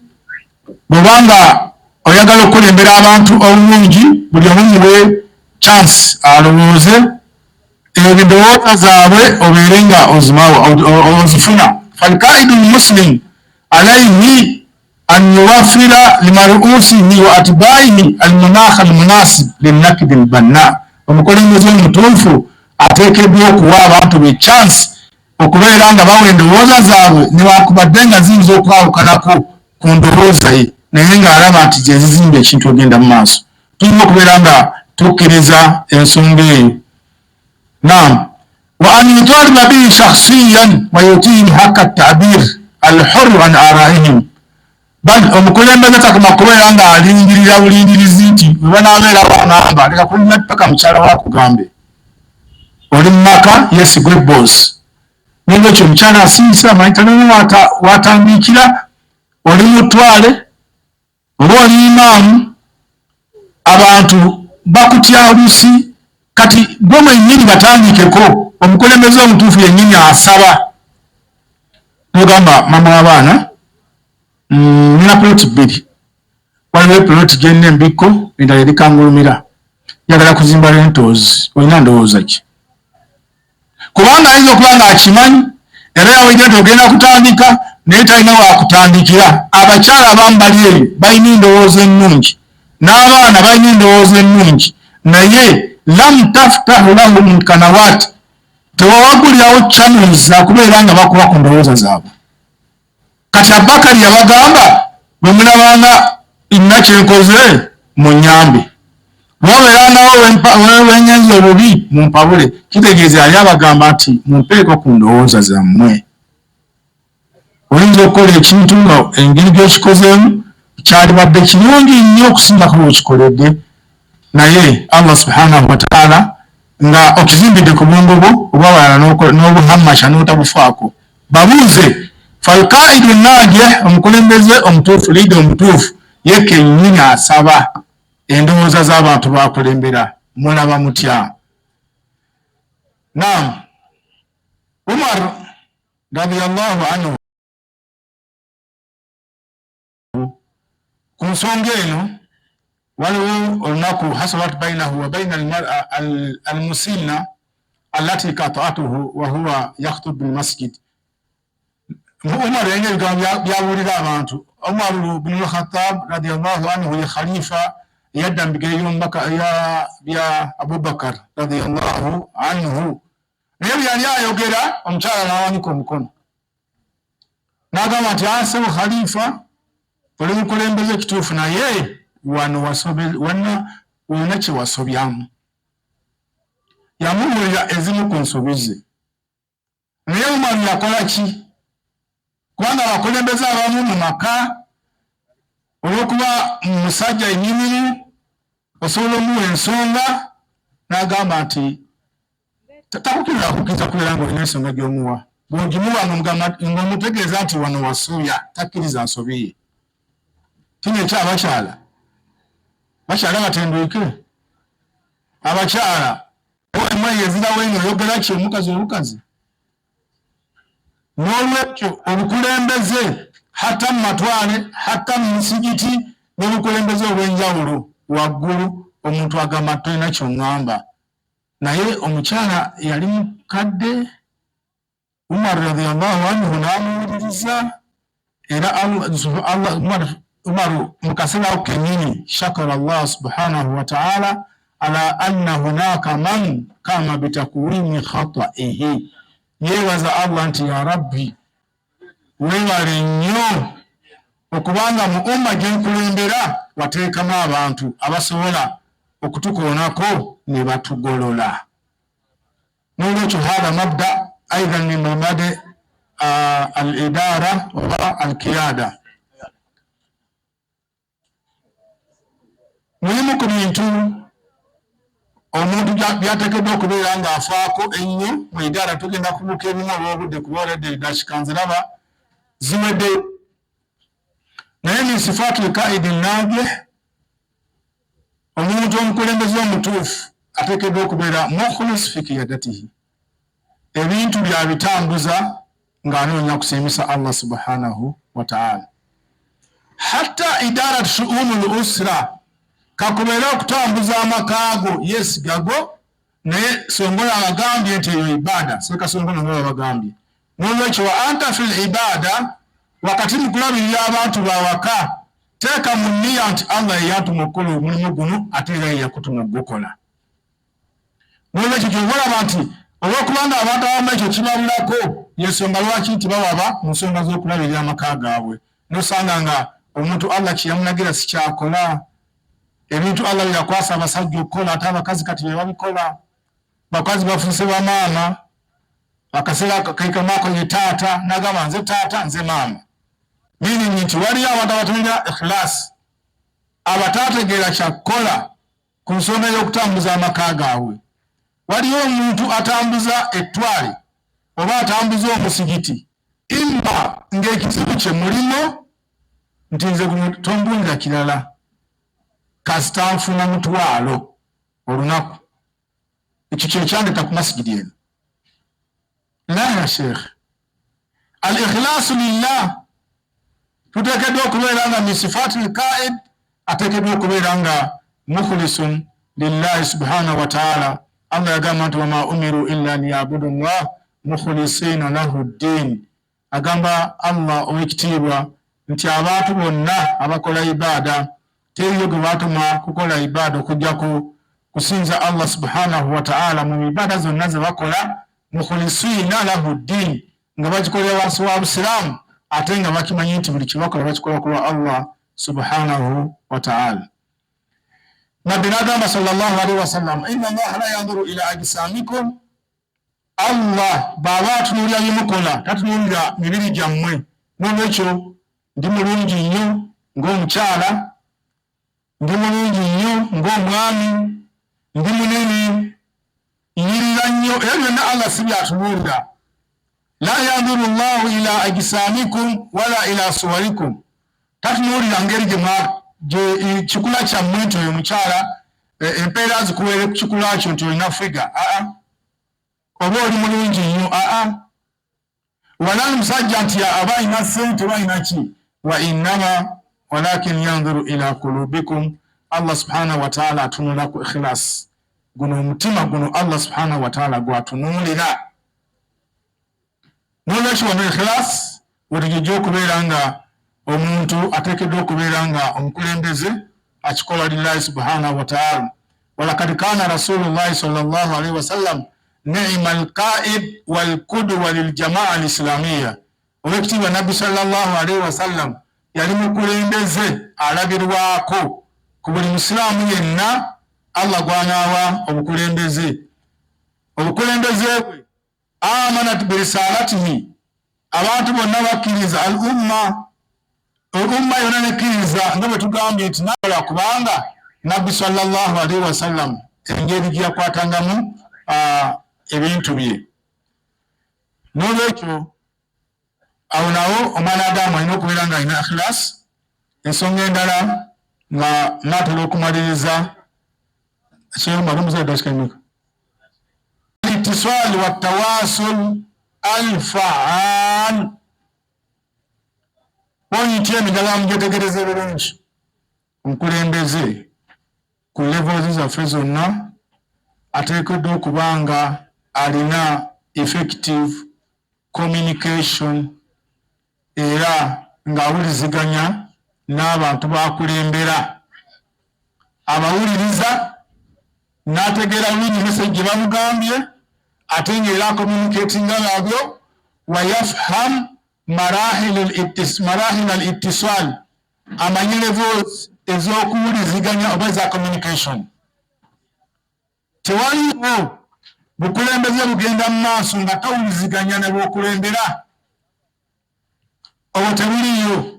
A: Bwobanga oyagala okukulembera abantu obulungi, buli omu muwe chance alowooze ebindowooza zaabwe, obeere nga ozifuna. Falkaidu lmuslim alaihi an yuwafira limaruusihi wa atbaihi almunakha almunasib linakidi lbanna. Omukulembeze omutuufu ateekeddwa okuwa abantu be chance okubeera nga bawa endowooza zaabwe, newankubadde nga ziyinza okwawukanako ku ndowooza ye, naye ng'alaba nti gyezizimba ekintu ogenda mu maaso. Tulina okubeera nga tukkiriza ensonga eyo. Naam, wa an yutaliba bihi shakhsiyan wa yutihim haka tabir alhuru an araihim. Bal omukulembeze takoma kubeera nga alindirira bulindirizi nti bwe banaabeera baŋamba, leka kulinda paka mukyala wakugambe. Oli mu maka, yesigwe bosi, nolwekyo omukyala asiise amanyi talina watandikira. Oli mutwale oba oli imaamu, abantu bakutya olusi, kati gwe mwennyini batandikeko. Omukulembeze omutuufu yennyini asaba, nogamba mama w'abaana, nina ploti bbiri, waliwo ploti gyenna embikko, endala eri Kangulumira, njagala kuzimba rentals, olina ndowooza ki? Kubanga ayinza okuba nga akimanyi era yawulidde nti ogenda kutandika, naye talina wakutandikira. Abakyala abamu bali eyo balina endowooza ennungi, n'abaana balina endowooza ennungi, naye lam taftahu lahum kanawat, tewawagulirawo channels zakubeera nga bakuba ku ndowooza zaabwe. Kati Abubakari yabagamba, bwe mulabanga nina kyenkoze munyambe, wabeerangawo wengenza obubi mumpabule. Kitegeeza yali abagamba nti mumpeeko ku ndowooza zammwe. Oyinza okukola ekintu nga engeri gyokikozeemu kyalibadde kirungi nnyo okusingako wekikoledde, naye Allah subhanahu wataala nga okizimbidde ku bwongo bwo obwabalala n'obuhammasha n'otabufaako. Babuuze. Falkaidu najih, omukulembeze omutuufu, liida omutuufu, ye kennyini asaba endowooza z'abantu bakulembera. Mulaba mutya? Naam, Umar radiyallahu anhu ku nsonga eno, waliwo olunaku hasalat bainahu wa baina almara almusinna allati kataatuhu wa huwa yakhtub bilmasjid. Umar yalina ebigambo byabuulira abantu. Umar bnu Lkhatab radiallahu anhu ye khalifa eyadda mu bigere byomubaka bya Abubakar radiallahu anhu, naye bwe yali ayogera omukyala n'awanika omukono n'agamba nti asebo khalifa, oli mukulembeze kituufu, naye wano wana olina kye wasobyamu. Yamubuulira ezimu ku nsobi ze. Naye Umaru yakola ki? Kubanga abakulembeze abamu mu maka, olw'okuba musajja enyinimu, osobola omuwa ensonga n'agamba nti takukirira kukkiriza kubeera ng'olina ensonga gy'omuwa. Bw'ogimuwa ng'omutegeeza nti wano wasobya, takkiriza nsobi ye. Kino ekyabakyala, bakyala batendwike abakyala emweyo ezirawo eno oyogera ki omukazi obukazi. N'olwekyo obukulembeze hatta mu matwale, hatta mu misigiti n'obukulembeze obw'enjawulo waggulu, omuntu agamba tolina kyoŋŋamba. Naye omukyala yali mukadde, Umar radiyallahu anhu n'amuwuliriza, era Umar mu kaseera ako kennyini shakara Allah subhanahu wa ta'ala ala anna hunaka man kama bitakwimi khataihi, yeebaza Allah nti ya Rabbi, weebale nnyo okubanga mu umma gye nkulembera wateekamu abantu abasobola okutukoonako ne batugolola. N'olwekyo hatha mabda aidan min mabadi al idara oba al qiyada. Mulimu ku bintu omuntu byateekeddwa okubeera ng'afaako ennyo mu idaara. Tugenda kubuuka ebimu olw'obudde, kuba oledde edakika nziraba ziwedde, naye min sifaati lkaidi najih, omuntu omukulembeze omutuufu ateekeddwa okubeera mukhlis fi kiyadatihi, ebintu byabitambuza ng'anoonya kusiimisa Allah subhanahu wa ta'ala. Hatta idarat shuunu l usra, kakubeere okutambuza amakaago yesigago, naye Songola abagambye nti eyo ibaada, Sekasongola nga babagambye. N'olwekyo wa anta fi l ibaada, wakati mu kulabirira abantu bawaka, teeka mu nniya nti Allah yeyantuma okukola omulimu guno, ate era yeyakutuma okugukola. N'olwekyo kyova olaba nti olw'okubanga abantu abamu ekyo kibabulako, yensonga lwaki nti bawaba mu nsonga z'okulabirira amaka gaabwe, nosanga nga omuntu Allah kyeyamulagira sikyakola, ebintu Allah byeyakwasa abasajja okukola ate abakazi kati bebabikola. Bakazi bafuuse bamaama, akaseera kekamaako ye taata nagamba nze taata nze maama, meaning nti waliyo abantu abatalina ikhilaasi, abataategeera kyakukola ku nsonga y'okutambuza amaka gaabwe. Waliyo omuntu atambuza ettwale oba atambuza omusigiti, imma ng'ekizibu kye mulimo nti nze guno tombulira kirala kasita nfuna mutwalo olunaku, ekyo kyekyandeta ku masigidi eno. La ya sheikh, al ikhlasu lillah, tuteekeddwa okubeera nga min sifaati lkaid, ateekeddwa okubeera nga mukhlisun lillahi subhanahu wa taala. Allah yagamba nti wama umiru illa liyabudu llah mukhlisina lahu ddin. Agamba Allah owekitiibwa nti abantu bonna abakola ibaada teriyo gwe baatuma kukola ibaada okujjako kusinza Allah subhanahu wa ta'ala mu ibaada zonna ze bakola, mukhlisina lahu ddin, nga bagikolera wansi wa busiraamu, ate nga bakimanyi nti buli kyebakola bakikola ku lwa Allah subhanahu wa ta'ala. Nabbi n'agamba sallallahu alaihi wasallam, inna allaha la yanduru ila ajsamikum, Allah bw'aba atunuulira byemukola tatunuulira mibiri gyammwe. N'olwekyo ndi mulungi nnyo ng'omukyala, ndi mulungi nnyo ng'omwami, ndi munene, nyirira nnyo, ebyo byonna Allah si byatunuulira. La yanduru llahu ila ajsamikum wala ila suwarikum, tatunuulira ngeri gye kikula kyammwe nti oyo mukyala empeera zikuweere ku kikula kyo nti olina figa, aa oba oli mulungi nnyo, aa wala omusajja nti aba alina sente oba alina ki, wa innama walakin yandhuru ila kulubikum. Allah subhanahu wataala atunula ku ikhilas, guno omutima guno Allah subhanahu wataala gwatunuulira. Nolwekyo wano ikhilas Wetujijja okubeera nga omuntu ateekeddwa okubeera nga omukulembeze akikola lillahi subhanahu wataala. Walakad kana rasulullahi sallallahu alaihi wasallam ni'ma alqaid walqudwa liljamaa alislamiya. Olwekitiibwa Nabbi sallallahu alaihi wasallam yali mukulembeze alabirwako ku buli musiraamu yenna Allah gwanaawa obukulembeze. Obukulembeze bwe amanat birisalatihi, abantu bonna bakkiriza al umma, umma yonna nekkiriza nga bwe tugambye nti nakola, kubanga Nabbi sallallahu alaihi wasallam engeri gye yakwatangamu ebintu bye. N'olwekyo awo nawo omwana Adamu alina okubeera nga alina ikhlas. Ensonga endala nga naatera okumaliriza kyeyomala ittisal wa tawasul alfaal, pointi eno njagala mugyetegereze bulungi. Omukulembeze ku levels zaffe zonna ateekeddwa okuba nga alina effective communication era ng'awuliziganya n'abantu bakulembera, abawuliriza n'ategeera bulungi message gye bamugambye, ate ng'era acommunicatinga nabyo. Wayafham marahil al-ittisal, amanyi levels ez'okuwuliziganya oba eza communication. Tewaliwo bukulembeze bugenda mu maaso nga tawuliziganya ne bwokulembera, obwo tebuliyo.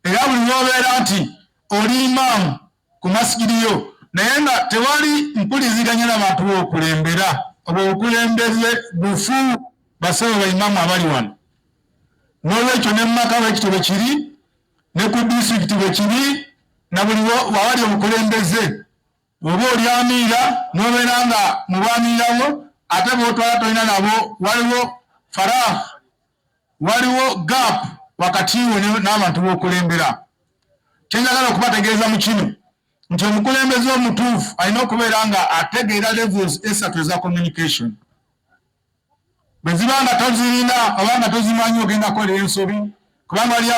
A: Era buli lwobeera nti oli imaamu ku masigiriyo naye nga tewali mpuliziganya n'abantu bokulembera, obwo obukulembeze bufu. Basawo baimaamu abali wano, n'olwekyo ne mumaka bwekityo bwe kiri, ne ku disitulikiti bwe kiri, na buli wawali obukulembeze. Oba oli amiira n'obeera nga mu bwamiirawo ate bw'otwala tolina nabo, waliwo farah, waliwo gap wakati we n'abantu b'okulembera. Kyenjagala okubategeeza mu kino nti omukulembeze omutuufu alina okubeera nga ategeera levels esatu eza communication. Bwe ziba nga tozirina oba nga tozimanyi, ogenda kukolera ensobi, kubanga waliyo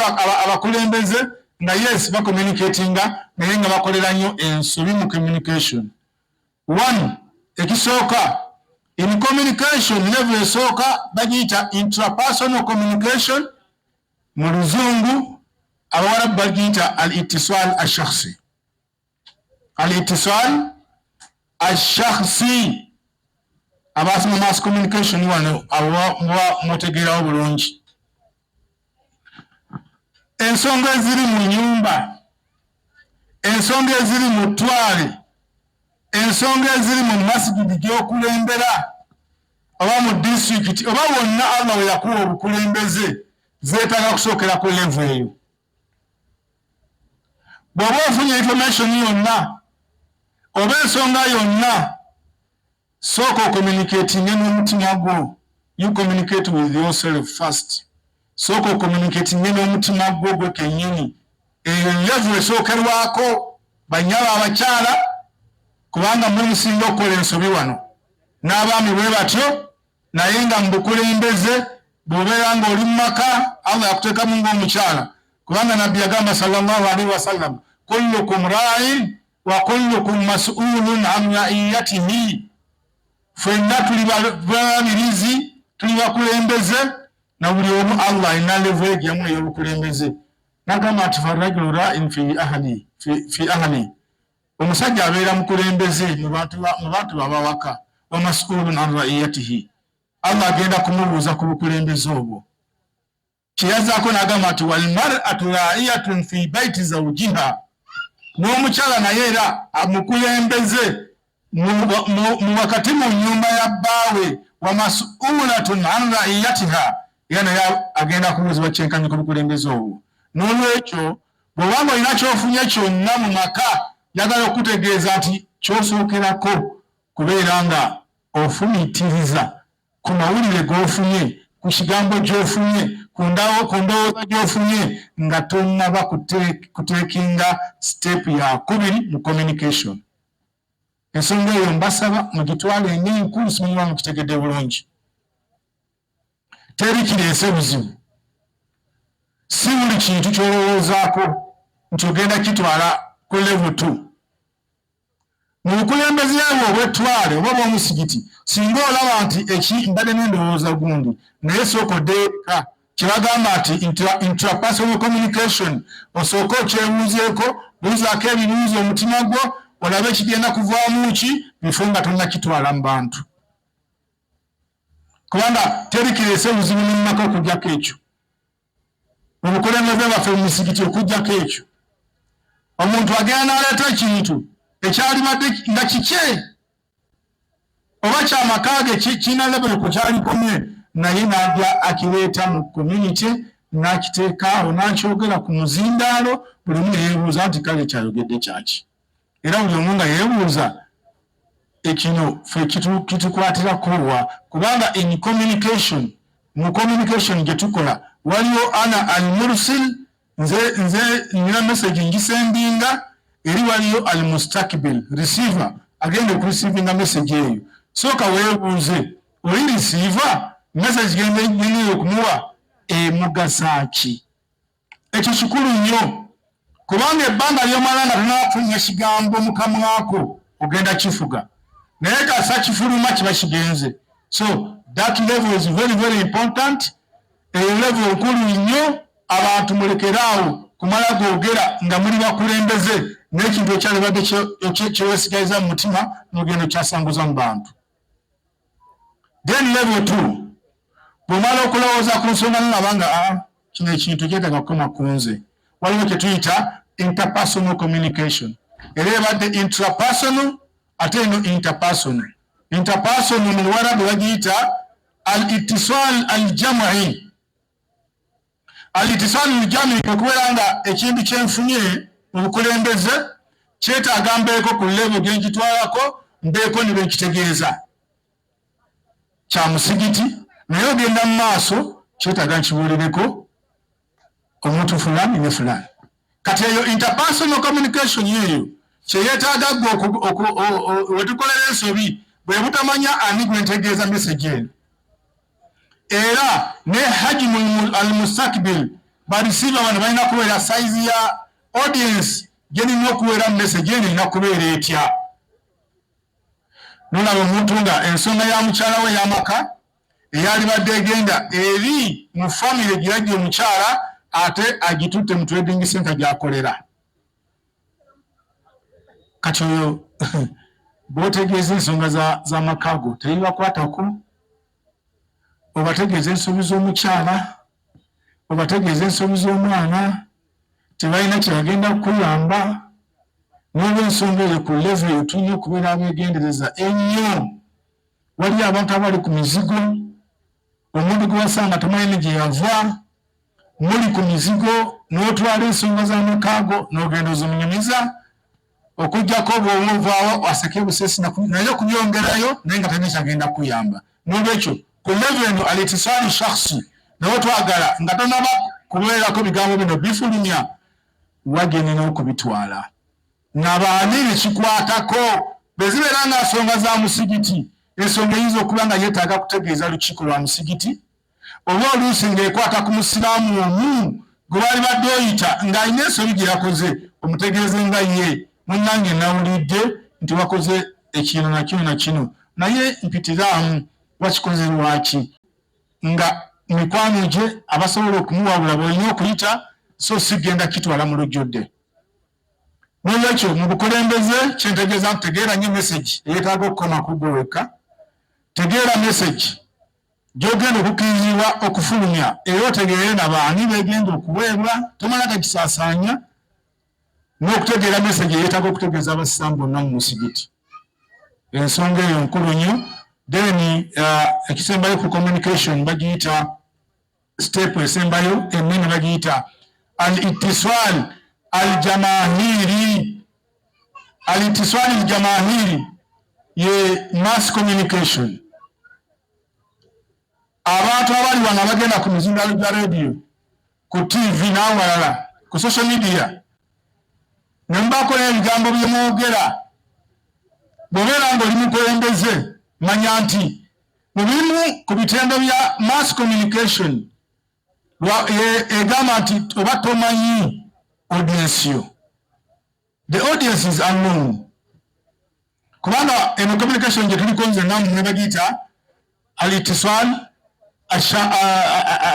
A: abakulembeze nga yes bacommunicatinga, naye nga bakolera nnyo ensobi mu communication. One, ekisooka in communication, level esooka bagiyita intrapersonal communication mu Luzungu, Abawarabu bagiyita al ittisal ashakhsi, al ittisal ashakhsi. Abasoma mass communication wano abo muba mutegeerawo bulungi. Ensonga eziri mu nyumba, ensonga eziri mu ttwale, ensonga eziri mu masigidi gy'okulembera oba mu disitulikiti oba wonna Allah we yakuwa obukulembeze, zeetaaga kusookera ku level eyo. Bw'oba ofunye information yonna oba ensonga yonna, sooka ocommunicatinge n'omutima gwo. You communicate with yourself first. Sooka ocommunicatinge n'omutima gwo gwe kennyini. Eyo level esookerwako, bannyabo abakyala, kubanga mwe musinga okukola ensobi wano, n'abaami bwe batyo. Naye nga mu bukulembeze bw'obeera ng'oli mu maka, Allah yakuteekamu ng'omukyala, kubanga Nabbi yagamba sallallahu alaihi wasallam, kullukum ra'in wa kullukum mas'ulun an ra'iyatihi. Ffenna tuli balabirizi, tuli bakulembeze, na buli omu Allah alina level egyamu ey'obukulembeze. Nagamba nti farajulu ra'in fi ahli, omusajja abeera mukulembeze mu bantu babawaka, wa mas'ulun an ra'iyatihi, Allah agenda kumubuuza ku bukulembeze obwo. Kyeyazaako n'agamba nti walmar'atu ra'iyatun fi baiti zawjiha, n'omukyala naye era amukulembeze mu wakati mu nyumba ya bbaawe, wa mas'ulatun an ra'iyatiha, era naye agenda kubuuzibwa kyenkanyi ku bukulembeze obwo. N'olwekyo bw'obanga olina kyofunye kyonna mu maka, njagala okutegeeza nti kyosookerako kubeera nga ofumiitiriza ku mawulire g'ofunye, ku kigambo gy'ofunye, ku ndowooza gy'ofunye, nga tonnaba kutekinga step ya kubiri mu communication. Ensonga eyo mbasaba mugitwale ng'enkulu. Simanyi mukitegedde bulungi. Teri kireese buzibu. Si buli kintu ky'olowoozaako nti ogenda kitwala ku level 2. Mu bukulembeze bwo obw'ettwale oba obw'omusigiti, singa olaba nti eki mbadde n'endowooza gundi, naye sooka oddeyo eka, kye bagamba nti intrapersonal communication, osooke okyebuuzeeko, buuzaako ebibuuzo omutima gwo, olabe ekigenda kuvaamu ki bifo nga tonnakitwala mu bantu, kubanga teri kireese buzibu mu maka okuggyako ekyo. Mu bukulembeze bwaffe mu misigiti, okuggyako ekyo, omuntu agenda n'aleeta ekintu ekyalibadde nga kikye oba kyamaka ge, kirina level ku kyalikomye, naye n'ajja akireeta mu community n'akiteeka awo n'akyogera ku muzindaalo, buli omu neyeebuuza nti kale kyayogedde kyaki? Era buli omu nga yeebuuza ekino ffe kitukwatirako wa? Kubanga in communication, mu communication gye tukola, waliwo ana al mursil, nze nina message ngisendinga eri, waliyo al mustakbil, receiver, agenda okureceivinga message eyo. Sooka weebuuze, oli receiver, message genda okumuwa emugasa ki? Ekyo kikulu nnyo, kubanga ebbanga lyomala nga tonafunya kigambo mu kamwako ogenda kifuga, naye kasa kifuluma kiba kigenze. So that level is very very important. Eyo level nkulu nnyo. Abantu mulekeraawo kumala googera nga muli bakulembeze n'ekintu ekyalibadde kyewesigaliza mu mutima n'ogenda okyasanguza mu bantu. Then level two, bw'omala okulowooza ku nsonga nolaba nga ah, kino ekintu kyetaaga kukoma ku nze, waliwo kye tuyita interpersonal communication. Era ebadde intrapersonal, ate eno interpersonal. Interpersonal mu Luwarabu bagiyita al ittisal al jam'i. Al ittisal al jam'i kwe kubeera nga ekintu kyenfunye mu bukulembeze kyetaaga mbeeko ku level gyenkitwalako, mbeeko ne benkitegeeza. Kya musigiti, naye ogenda mu maaso, kyetaaga nkibuulireko omuntu fulani ne fulani. Kati eyo interpersonal communication eyo kyeyeetaaga gwe wetukolera ensobi bwe butamanya ani gwentegeeza message eno, era ne hajmu al mustakbil, ba receiver bano balina kubeera size ya audience gyenina okuweera mu message eno erina kubeera etya? Nolaba omuntu nga ensonga ya mukyala we y'amaka eyalibadde egenda eri mu famire gye yajja omukyala, ate agitutte mu trading center gy'akolera. Kati oyo bw'otegeeza ensonga z'amaka go tebibakwatako, obategeeza ensobi z'omukyala, obategeeza ensobi z'omwana, tebalina kyebagenda kukuyamba. N'olwensonga eyo, ku level eyo tulina okubeera abeegendereza ennyo. Waliyo abantu abali ku mizigo, omuntu gwe wasanga tomanyi gye yava, muli ku mizigo, n'otwala ensonga z'amakaago n'ogenda ozimunyumiza, okuggyako bw'omuuvaawo aseke busesi naye okubyongerayo, naye nga talina kyagenda kukuyamba. N'olwekyo ku level eno al ittisali shakhsi, naye twagala nga tonaba kubeerako bigambo bino bifulumya, wagenina okubitwala nabaani bekikwatako. Bwe zibeera nga nsonga za musigiti, ensonga eyinza okuba nga yeetaaga kutegeeza lukiiko lwa musigiti, oba oluusi ng'ekwata ku musiraamu omu gwe bali badde oyita ng'alina ensobi gye yakoze, omutegeeze nga ye, munnange, nawulidde nti wakoze ekino na kino na kino, naye mpitiraamu, wakikoze lwaki? Nga mikwano gye abasobola okumuwabula bw'olina okuyita, so si genda kitwala mu lujjudde. Nolwekyo mu bukulembeze kyentegeeza nti tegeera nnyo message eyeetaaga okukoma ku gwe wekka, tegeera message gy'ogenda okukkirizibwa okufulumya, era otegeere na baani begenda okuweebwa, tomala gagisaasaanya, n'okutegeera message eyeetaaga okutegeeza abasiraamu bonna mu musigiti. Ensonga eyo nkulu nnyo. Then ekisembayo ku communication bagiyita step esembayo ennene, bagiyita al ittisal al jamahiri. Al ittisal al jamahiri ye mass communication. Abantu abali wano abagenda ku mizindalo gya radio, ku TV n'awalala, ku social media, ne mubaako n'ebigambo bye mwogera, bw'obeera ng'oli mukulembeze, manya nti mu bimu ku bitendo bya mass communication Egamba nti oba tomanyi audience yo, the audience is unknown, kubanga eno communication gye tuliko nze nammwe bagiyita alitisal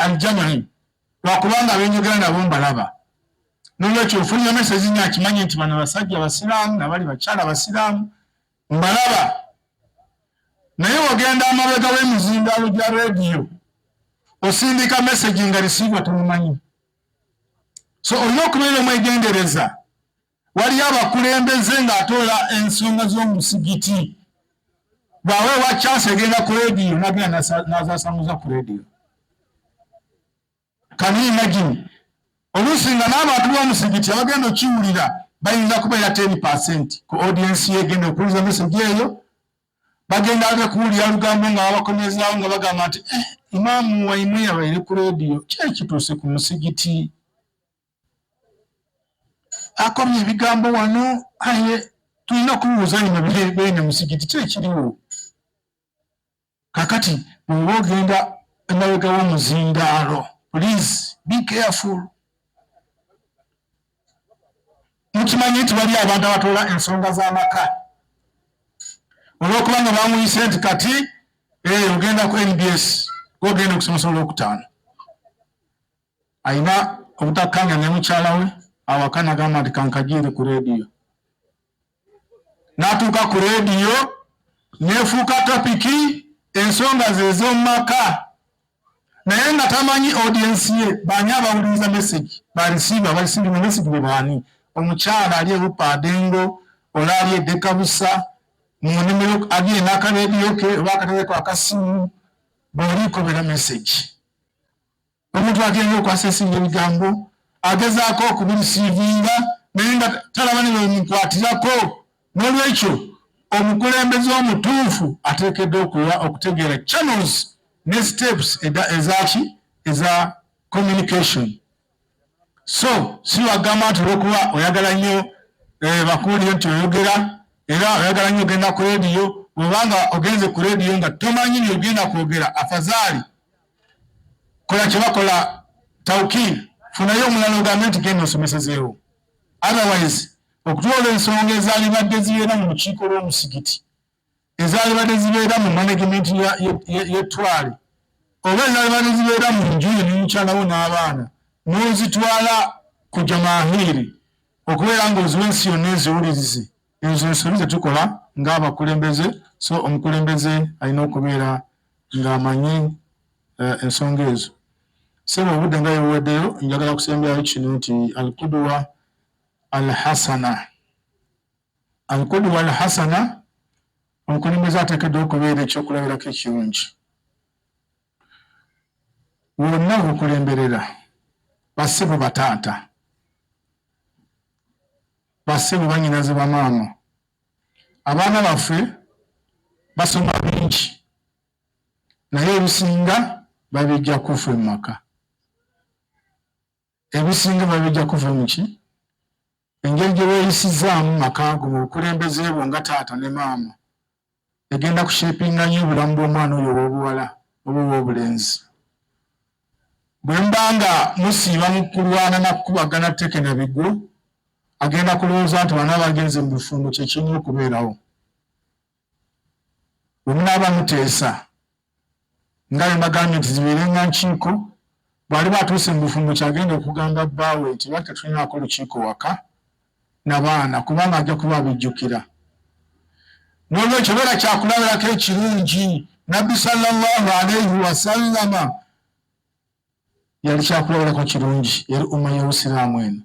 A: aljamai, lwakubanga abenjogera nabo mbalaba. Nolwekyo ofunira message nya akimanyi nti bano basajja basiraamu nabali bakyala basiraamu mbalaba, naye ogenda amabega w'emizindaalo gya rediyo osindika message nga receiver tomumanyi. So olina okubeera omwegendereza. Waliyo abakulembeze ng'atoola ensonga z'omusigiti, bw'aweebwa chance egenda ku rediyo nagenda n'azasanguza ku rediyo. Can you imagine? Oluusi nga n'abantu b'omusigiti abagenda okiwulira bayinza kubeera 10% ku audience yegenda okuwuliza message eyo. Bagenda ate kuwulira lugambo nga babakomezaawo nga bagamba nti eh, imaamu waimwe yabaire ku rediyo, ki ekituuse ku musigiti, akomye ebigambo wano, aye tulina okubuuza bino beene musigiti, ki ekiriwo? Kakati bw'oba ogenda emabega w'omuzindaalo, please be careful. Mukimanyi nti wali abantu abatoola ensonga z'amaka olw'okuba nga bamuyise nti kati eh, ogenda ku NBS, ogenda okusomesa olwokutaano, alina obutakkanya ne mukyala we awaka, nagamba nti kankajiire ku rediyo, n'atuuka ku rediyo nefuuka topic ensonga ze ez'omu maka, naye nga tamanyi audience ye baani, abawuliriza message, ba receiver bareceivinga message be baani. Omukyala ali ewupa adengo, ola ali edekabusa mu nnimiro, ali n'akarediyo ke oba akatereko akasimu, bw'oliikobera message, omuntu agenda okwasesinga ebigambo, agezaako okubireceivinga, naye nga talaba ne bwemukwatirako. N'olwekyo omukulembeze omutuufu ateekeddwa okuba okutegeera channels ne steps ezaki eza communication. So si wagamba nti olwokuba oyagala nnyo eh, bakuwulire nti oyogera era oyagala nnyo ogenda ku rediyo, bwobanga ogenze ku rediyo nga tomanyi byogenda kwogera, afazaali kola kyebakola tawkiil, funayo omulala ogambe nti genda osomesezeewo. Otherwise okutwala ensonga ezaalibadde zibeera mu lukiiko lw'omusigiti, ezaalibadde zibeera mu management y'ettwale, oba ezaalibadde zibeera mu nju yo ne mukyalawo n'abaana, n'ozitwala ku jamaahiri okubeera ng'oziwa ensi yonna eziwulirize, ezo ensobi zetukola ng'abakulembeze. So omukulembeze alina okubeera ng'amanyi eh, ensonga ezo. Sebo, obudde nga yebuweddeyo, njagala kusembyayo kino nti alqudwa alhasana, alqudwa alhasana, omukulembeze ateekeddwa okubeera ekyokulabirako ekirungi wonna okukulemberera. Bassebo, bataata, bassebo, banyinaze, bamaama, abaana baffe basoma bingi, naye ebisinga babijja kufa mu maka, ebisinga babijja kuva muki engeri gye weeyisizaamu maka go mu bukulembeze bwo nga taata ne maama egenda kushapinga nnyo obulamu bw'omwana oyo ow'obuwala oba ow'obulenzi. Bwe mba nga musiiba mu kulwana na kukubagana tteke na bigwo, agenda kulowooza nti bana bagenze mu bufumbo kye kirina okubeerawo. Bwe munaaba muteesa nga bwe mbagambye nti zibeerenga nkiiko, bw'aliba atuuse mu bufumbo kyagenda okugamba bbaawe nti lwaki tetulinaako lukiiko waka nabaana, kubanga ajja kuba abijjukira. N'olwekyo beera kyakulabirako ekirungi. Nabbi sallallahu alaihi wasallama yali kyakulabirako kirungi eri umma y'obusiraamu eno.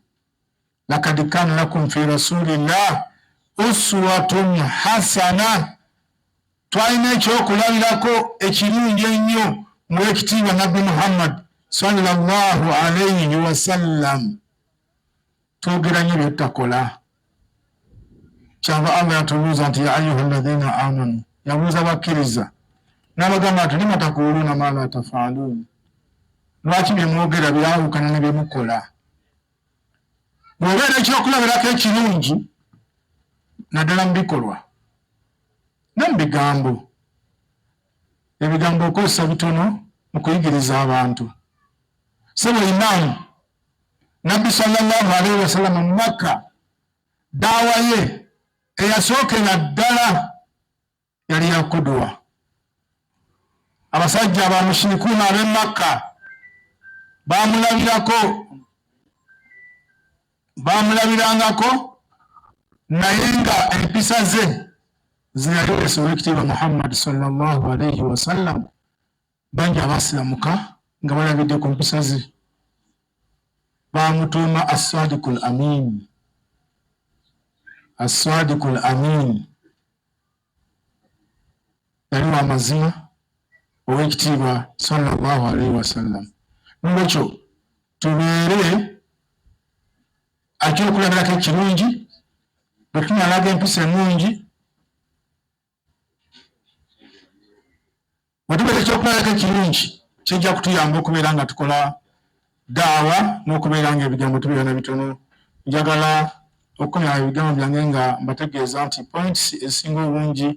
A: Lakad kana lakum fi rasulillah uswatun hasana, twalina ekyokulabirako ekirungi ennyo mu ekitiibwa Nabbi Muhammad sallallahu alaihi wasallam. Twogera nnyo byetutakola. Kyava Allah yatubuuza nti ya ayuha alladhina amanu, yabuuza bakkiriza n'abagamba nti lima takuuluuna ma la tafaaluun, lwaki byemwogera byawukana ne byemukola? Bw'obeera ekyokulabirako ekirungi naddala mu bikolwa ne mu bigambo, ebigambo okozesa bitono mu kuyigiriza abantu. Sebo imaamu, Nabbi sallallahu alaihi wasallam mu Makka, daawa ye eyasookera ddala yali ya kuduwa. Abasajja abamushirikuuna ab'e Makka bamulabirako, bamulabirangako, naye nga empisa ze zeyayolesa owekitiibwa Muhammad sallallahu alaihi wasallam, bangi abasiramuka nga balabidde ku mpisa ze. Bamutuuma Assadiku l Amin, Assadiku l Amin. Yali wa mazima owekitiibwa sallallahu alaihi wasallam. Nolwekyo tubeere akyokulabirako ekirungi bwe tunalaga empisa ennungi, bwe tubeera ekyokulabirako ekirungi, kijja kutuyamba okubeera nga tukola daawa n'okubeera nga ebigambo tubeera na bitono. Njagala okukomya ebigambo byange nga mbategeeza nti points ezisinga obungi,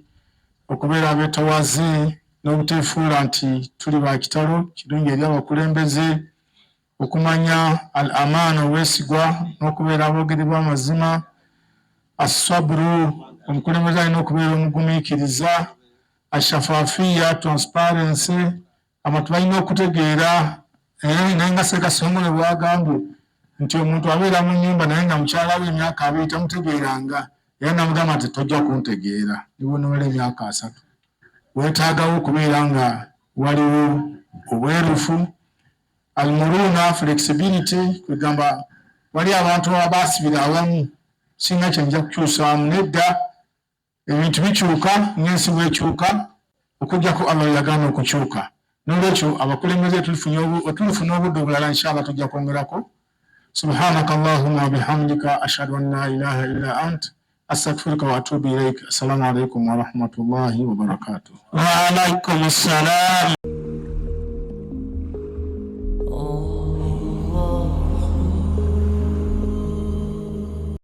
A: okubeera abeetowaze n'obuteefuula nti tuli ba kitalo, kirungi eri abakulembeze okumanya al amaana, obwesigwa n'okubeera aboogeri b'amazima. Assabru, omukulembeze alina okubeera omugumiikiriza. Ashafafiya, transparency, abantu balina okutegeera. Naye nga Ssekasongole bwagambye nti omuntu abeera mu nyumba naye nga mukyala we emyaka 20 tamutegeeranga, era namugamba nti tojja kuntegeera nibwonomala emyaka 30. Weetaagawo okubeera nga waliwo obwerufu. Almuruna, flexibility, kwegamba wali abantu abasibira awamu, singa kyenja kukyusaamu nedda. Ebintu bikyuka ng'ensi bwekyuka, okujjako Allah yagaana okukyuka. Nolwekyo abakulembeze, tulifuna obudde obulala, inshallah tujja kwongerako. Subhanaka allahumma wabihamdika, ashhadu an la ilaha illa ant, astaghfiruka wa atubu ilaik. Assalamu alaikum warahmatullahi wabarakatuh.
B: Wa alaikum salam.